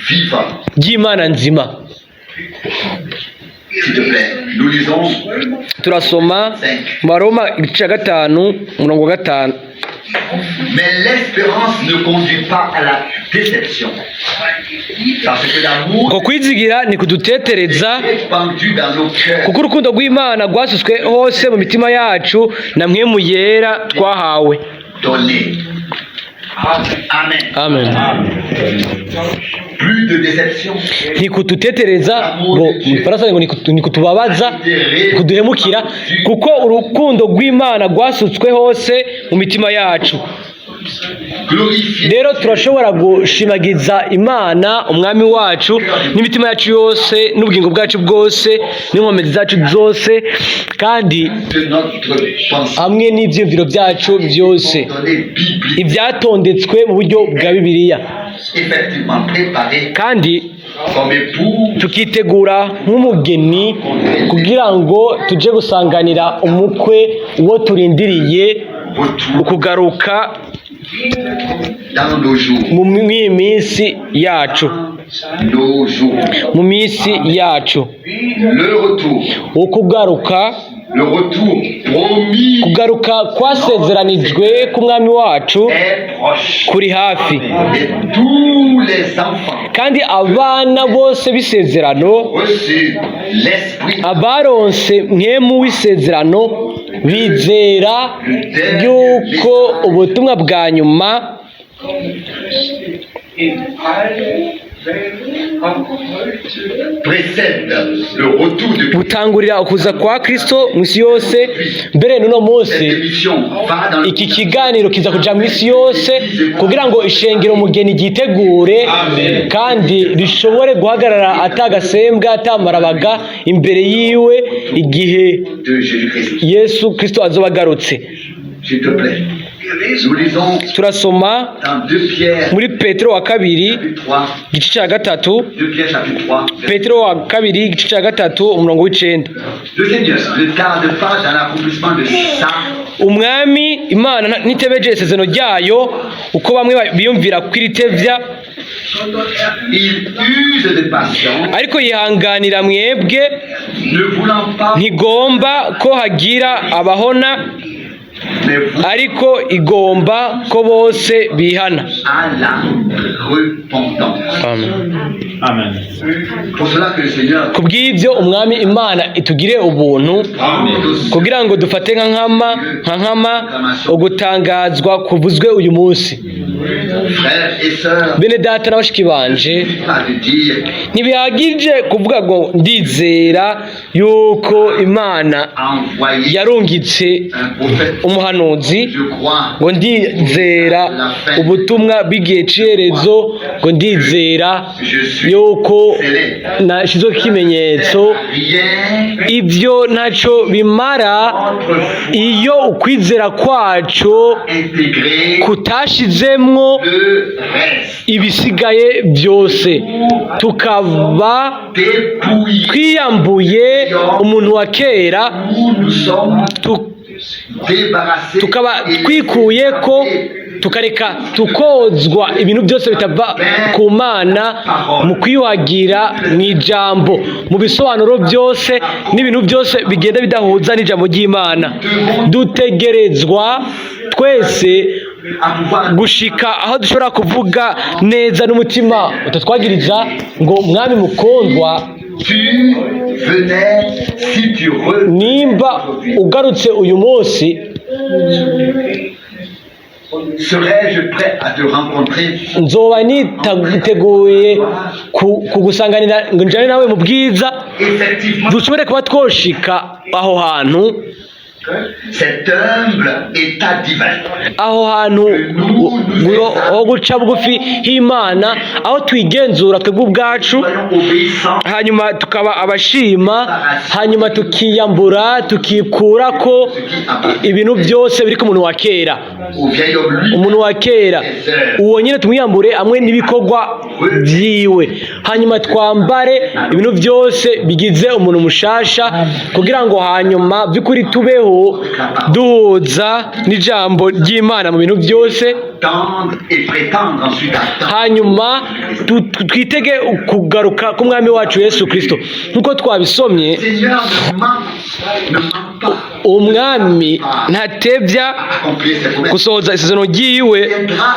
S1: vivant.
S2: ry'Imana nzima.
S1: S'il te plaît, nous lisons
S2: Turasoma
S1: 5.
S2: mu Baroma igice cya 5, umurongo wa 5.
S1: Mais l'espérance ne conduit pas à la déception. Parce que l'amour
S2: Uko kwizigira ni kudutetereza,
S1: est répandu dans nos cœurs
S2: kuko urukundo rw'Imana rwasutswe hose mu mitima yacu na Mpwemu Yera twahawe.
S1: Donné. Amen.
S2: Amen.
S1: Plus de déception.
S2: Ntikudutetereza, ngo mu Gifaransa ngo ntikutubabaza, kuduhemukira, kuko urukundo rw'Imana rwasutswe hose mu mitima yacu.
S1: Glorifier
S2: Rero turashobora gushimagiza Imana Umwami wacu n'imitima yacu yose, n'ubugingo bwacu bwose, n'inkomezi zacu zose, kandi
S1: de notre pensée.
S2: hamwe n'ibyiyumviro byacu byose,
S1: Donné biblique.
S2: ibyatondetswe mu buryo bwa Bibiliya,
S1: Effectivement préparé
S2: kandi
S1: comme époux
S2: tukitegura nk'umugeni kugira ngo tuje gusanganira umukwe uwo turindiriye
S1: retour
S2: ukugaruka
S1: dans nos jours.
S2: mu mw'iyi minsi yacu.
S1: Nos jours.
S2: Mu minsi yacu.
S1: Le retour.
S2: Ukugaruka.
S1: Le retour promis
S2: Kugaruka kwasezeranijwe k'Umwami wacu
S1: est proche.
S2: kuri hafi.
S1: Et tous les enfants
S2: Kandi abana bose b'isezerano,
S1: reçus l'esprit
S2: abaronse Mpwemu w'isezerano, bizera yuko ubutumwa bwa nyuma
S3: In alle Welt ab heute
S1: précède le retour de Christ.
S2: Butangurira ukuza kwa Kristo mu isi yose. Mbere n'uno munsi,
S1: Cette émission va dans le
S2: iki kiganiro kiza kuja mu isi yose kugira ngo ishengero umugeni ryitegure kandi rishobore guhagarara atagasembwa, atamarabaga imbere yiwe igihe
S1: de Jésus-Christ.
S2: Yesu Kristo azoba agarutse.
S1: S'il te plaît. Nous lisons
S2: Turasoma
S1: dans 2 Pierre
S2: muri Petero wa kabiri,
S1: chapitre 3.
S2: igice cya gatatu.
S1: 2 Pierre chapitre 3.
S2: Petero wa kabiri, igice cya gatatu, umurongo w'icenda.
S1: Le Seigneur ne tarde pas dans l'accomplissement de sa
S2: Umwami Imana ntitebeje isezerano ryayo uko bamwe biyumvira kwiritevya,
S1: Il use de patience,
S2: ariko yihanganira mwebwe,
S1: ne voulant pas,
S2: ntigomba ko hagira abahona,
S1: mais vous
S2: ariko igomba ko bose bihana.
S1: À la repentance.
S2: Amen.
S1: Pour cela que le Seigneur
S2: Kubw'ibyo Umwami Imana itugire ubuntu
S1: prend
S2: kugira ngo dufate nka nkama ugutangazwa kuvuzwe uyu munsi.
S1: Frères et sœurs,
S2: Bene data na bashiki banje,
S1: pas de dire
S2: ntibihagije kuvuga ngo ndizera yuko Imana
S1: envoyer
S2: yarungitse
S1: un prophète.
S2: umuhanuzi,
S1: Je crois
S2: ngo ndizera ubutumwa bw'igihe c'iherezo, ngo ndizera
S1: je suis
S2: yuko
S1: scellé.
S2: nashyizweho ikimenyetso.
S1: Rien
S2: Ibyo ntacyo bimara
S1: entre foi
S2: iyo ukwizera kwacu
S1: intégré
S2: kutashizemwo
S1: le reste.
S2: ibisigaye byose, tukaba
S1: Dépouillé
S2: twiyambuye umuntu wa kera,
S1: où nous sommes débarrassés
S2: tukaba twikuye ko, tukareka tukozwa ibintu byose bitava ku Mana mu kwiyuhagira mu ijambo, mu bisobanuro byose n'ibintu byose bigenda bidahuza n'ijambo ry'Imana. Dutegerezwa twese
S1: à pouvoir
S2: gushika aho dushobora kuvuga neza n'umutima utatwagiriza ngo: "Mwami mukundwa,
S1: tu venais, si tu revenais
S2: nimba ugarutse uyu munsi,
S1: serais-je prêt à te rencontrer?"
S2: nzoba niteguye kugusanganira ngo njane nawe mu bwiza?"
S1: Effectivement,
S2: Dushobore kuba twoshika aho hantu,
S1: cet humble état divin
S2: aho hantu ho guca bugufi h'Imana, aho twigenzura twebwe ubwacu,
S1: soyons obéissants
S2: hanyuma tukaba abashima, hanyuma tukiyambura, tukikura ko ibintu byose biri ku muntu wa kera.
S1: Au vieil homme lui
S2: Umuntu wa kera uwo nyine tumwiyambure hamwe n'ibikorwa byiwe, hanyuma twambare ibintu byose bigize umuntu mushasha, kugira ngo hanyuma by'ukuri tubeho duhuza n'ijambo ry'Imana mu bintu byose,
S1: tendre et prétendre ensuite attendre
S2: hanyuma twitege kugaruka k'Umwami wacu Yesu Kirisito nk'uko twabisomye.
S1: Le Seigneur ne ment pas.
S2: Umwami ntatevya
S1: Accomplir ses promesses.
S2: gusohoza isezerano ryiwe.
S1: Tiendra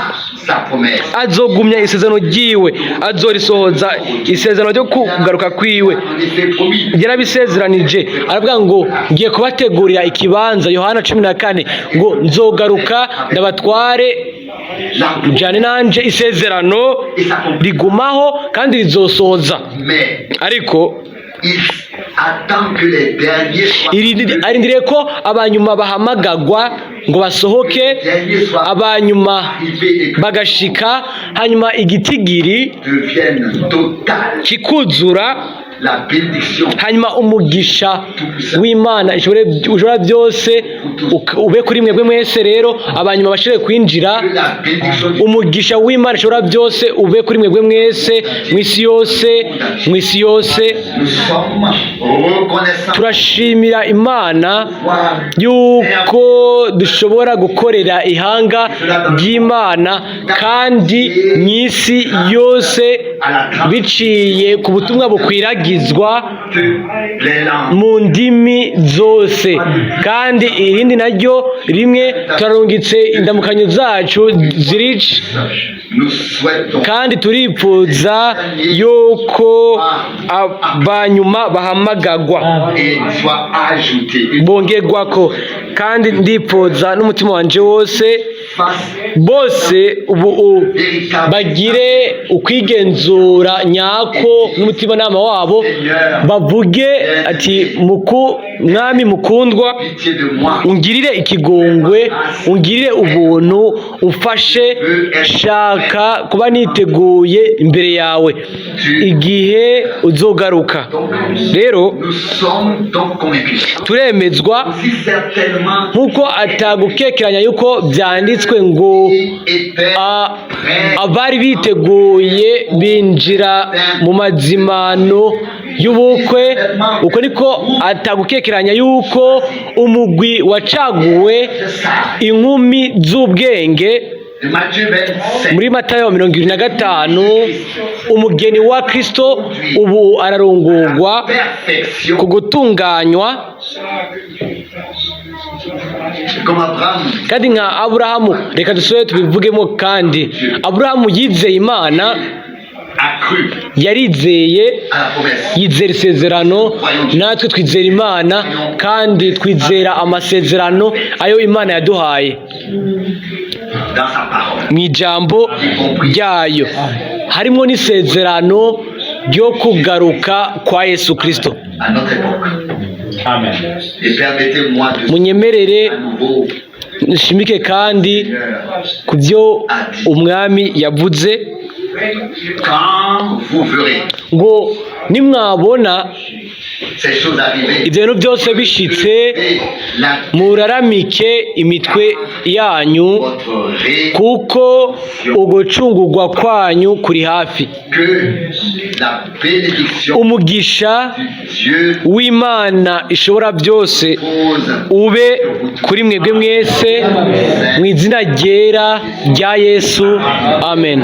S1: sa promesse.
S2: Azogumya isezerano ryiwe, azorisohoza isezerano ryo kugaruka kwiwe.
S1: En effet promis.
S2: Yarabisezeranije, aravuga ngo ngiye kubategurira ikibanza, Yohana 14, ngo nzogaruka ndabatware
S1: La
S2: mujyane nanje. Isezerano
S1: et s'accomplit.
S2: rigumaho kandi rizosohoza.
S1: Mais
S2: Ariko
S1: il attend que les derniers soient,
S2: arindiriye ko abanyuma bahamagagwa ngo basohoke,
S1: les derniers soient
S2: abanyuma
S1: arrivés et que
S2: bagashika, hanyuma igitigiri
S1: devienne total.
S2: kikuzura.
S1: La bénédiction
S2: Hanyuma umugisha w'Imana ishobora byose ube kuri mwebwe mwese. Rero abanyuma bashobore kwinjira.
S1: Que la bénédiction du
S2: Umugisha w'Imana ishobora byose ube kuri mwebwe mwese mu isi yose, mu isi yose.
S1: Nous sommes reconnaissants
S2: Turashimira Imana
S1: voir
S2: yuko dushobora gukorera ihanga ry'Imana kandi mu isi yose biciye ku butumwa bukwiragizwa
S1: toutes les langues.
S2: mu ndimi zose. Kandi irindi naryo rimwe, turarungitse indamukanyo zacu zirici.
S1: Nous souhaitons
S2: Kandi turipfuza yuko abanyuma bahamagagwa
S1: et soit ajouté une
S2: bongerwako. Kandi ndipfuza n'umutima wanje wose
S1: face
S2: bose ubu bagire ukwigenzura nyako n'umutimanama wabo, bavuge ati muku mwami mukundwa,
S1: pitié de moi.
S2: ungirire ikigongwe, ungirire ubuntu, ufashe, shaka kuba niteguye imbere yawe igihe uzogaruka. Rero
S1: Nous sommes donc convaincus.
S2: turemezwa
S1: Aussi certainement
S2: nk'uko atagukekeranya yuko byanditswe ngo
S1: était prêt
S2: abari biteguye binjira mu mazimano y'ubukwe, uko niko atagukekeranya yuko umugwi wacaguwe, inkumi z'ubwenge,
S1: de Matthieu 25.
S2: muri Matayo 25, umugeni wa Kristo ubu ararongorwa
S1: Perfection.
S2: ku gutunganywa.
S1: Comme Abraham
S2: Kandi nka Aburahamu, reka dusubire tubivugemo kandi, Aburahamu yizeye Imana.
S1: A cru
S2: Yarizeye
S1: à la promesse.
S2: yizera isezerano. Natwe twizera Imana kandi twizera amasezerano ayo Imana yaduhaye
S1: Dans sa parole.
S2: mu ijambo ryayo, harimo n'isezerano ryo kugaruka kwa Yesu Kirisito.
S1: À notre époque.
S3: Amen.
S1: Et permettez-moi de
S2: Munyemerere
S1: à nouveau,
S2: nshimike kandi
S1: Seigneur,
S2: ku byo Umwami yavuze
S1: quand vous verrez
S2: ngo nimwabona
S1: ces choses arriver,
S2: ibyo bintu byose bishitse,
S1: et la
S2: muraramike imitwe yanyu,
S1: votre ré,
S2: kuko ugucungurwa kwanyu kuri hafi.
S1: Que la bénédiction
S2: Umugisha
S1: du Dieu
S2: w'Imana ishobora byose
S1: pose
S2: ube kuri mwebwe mwese mu izina ryera rya Yesu, amen.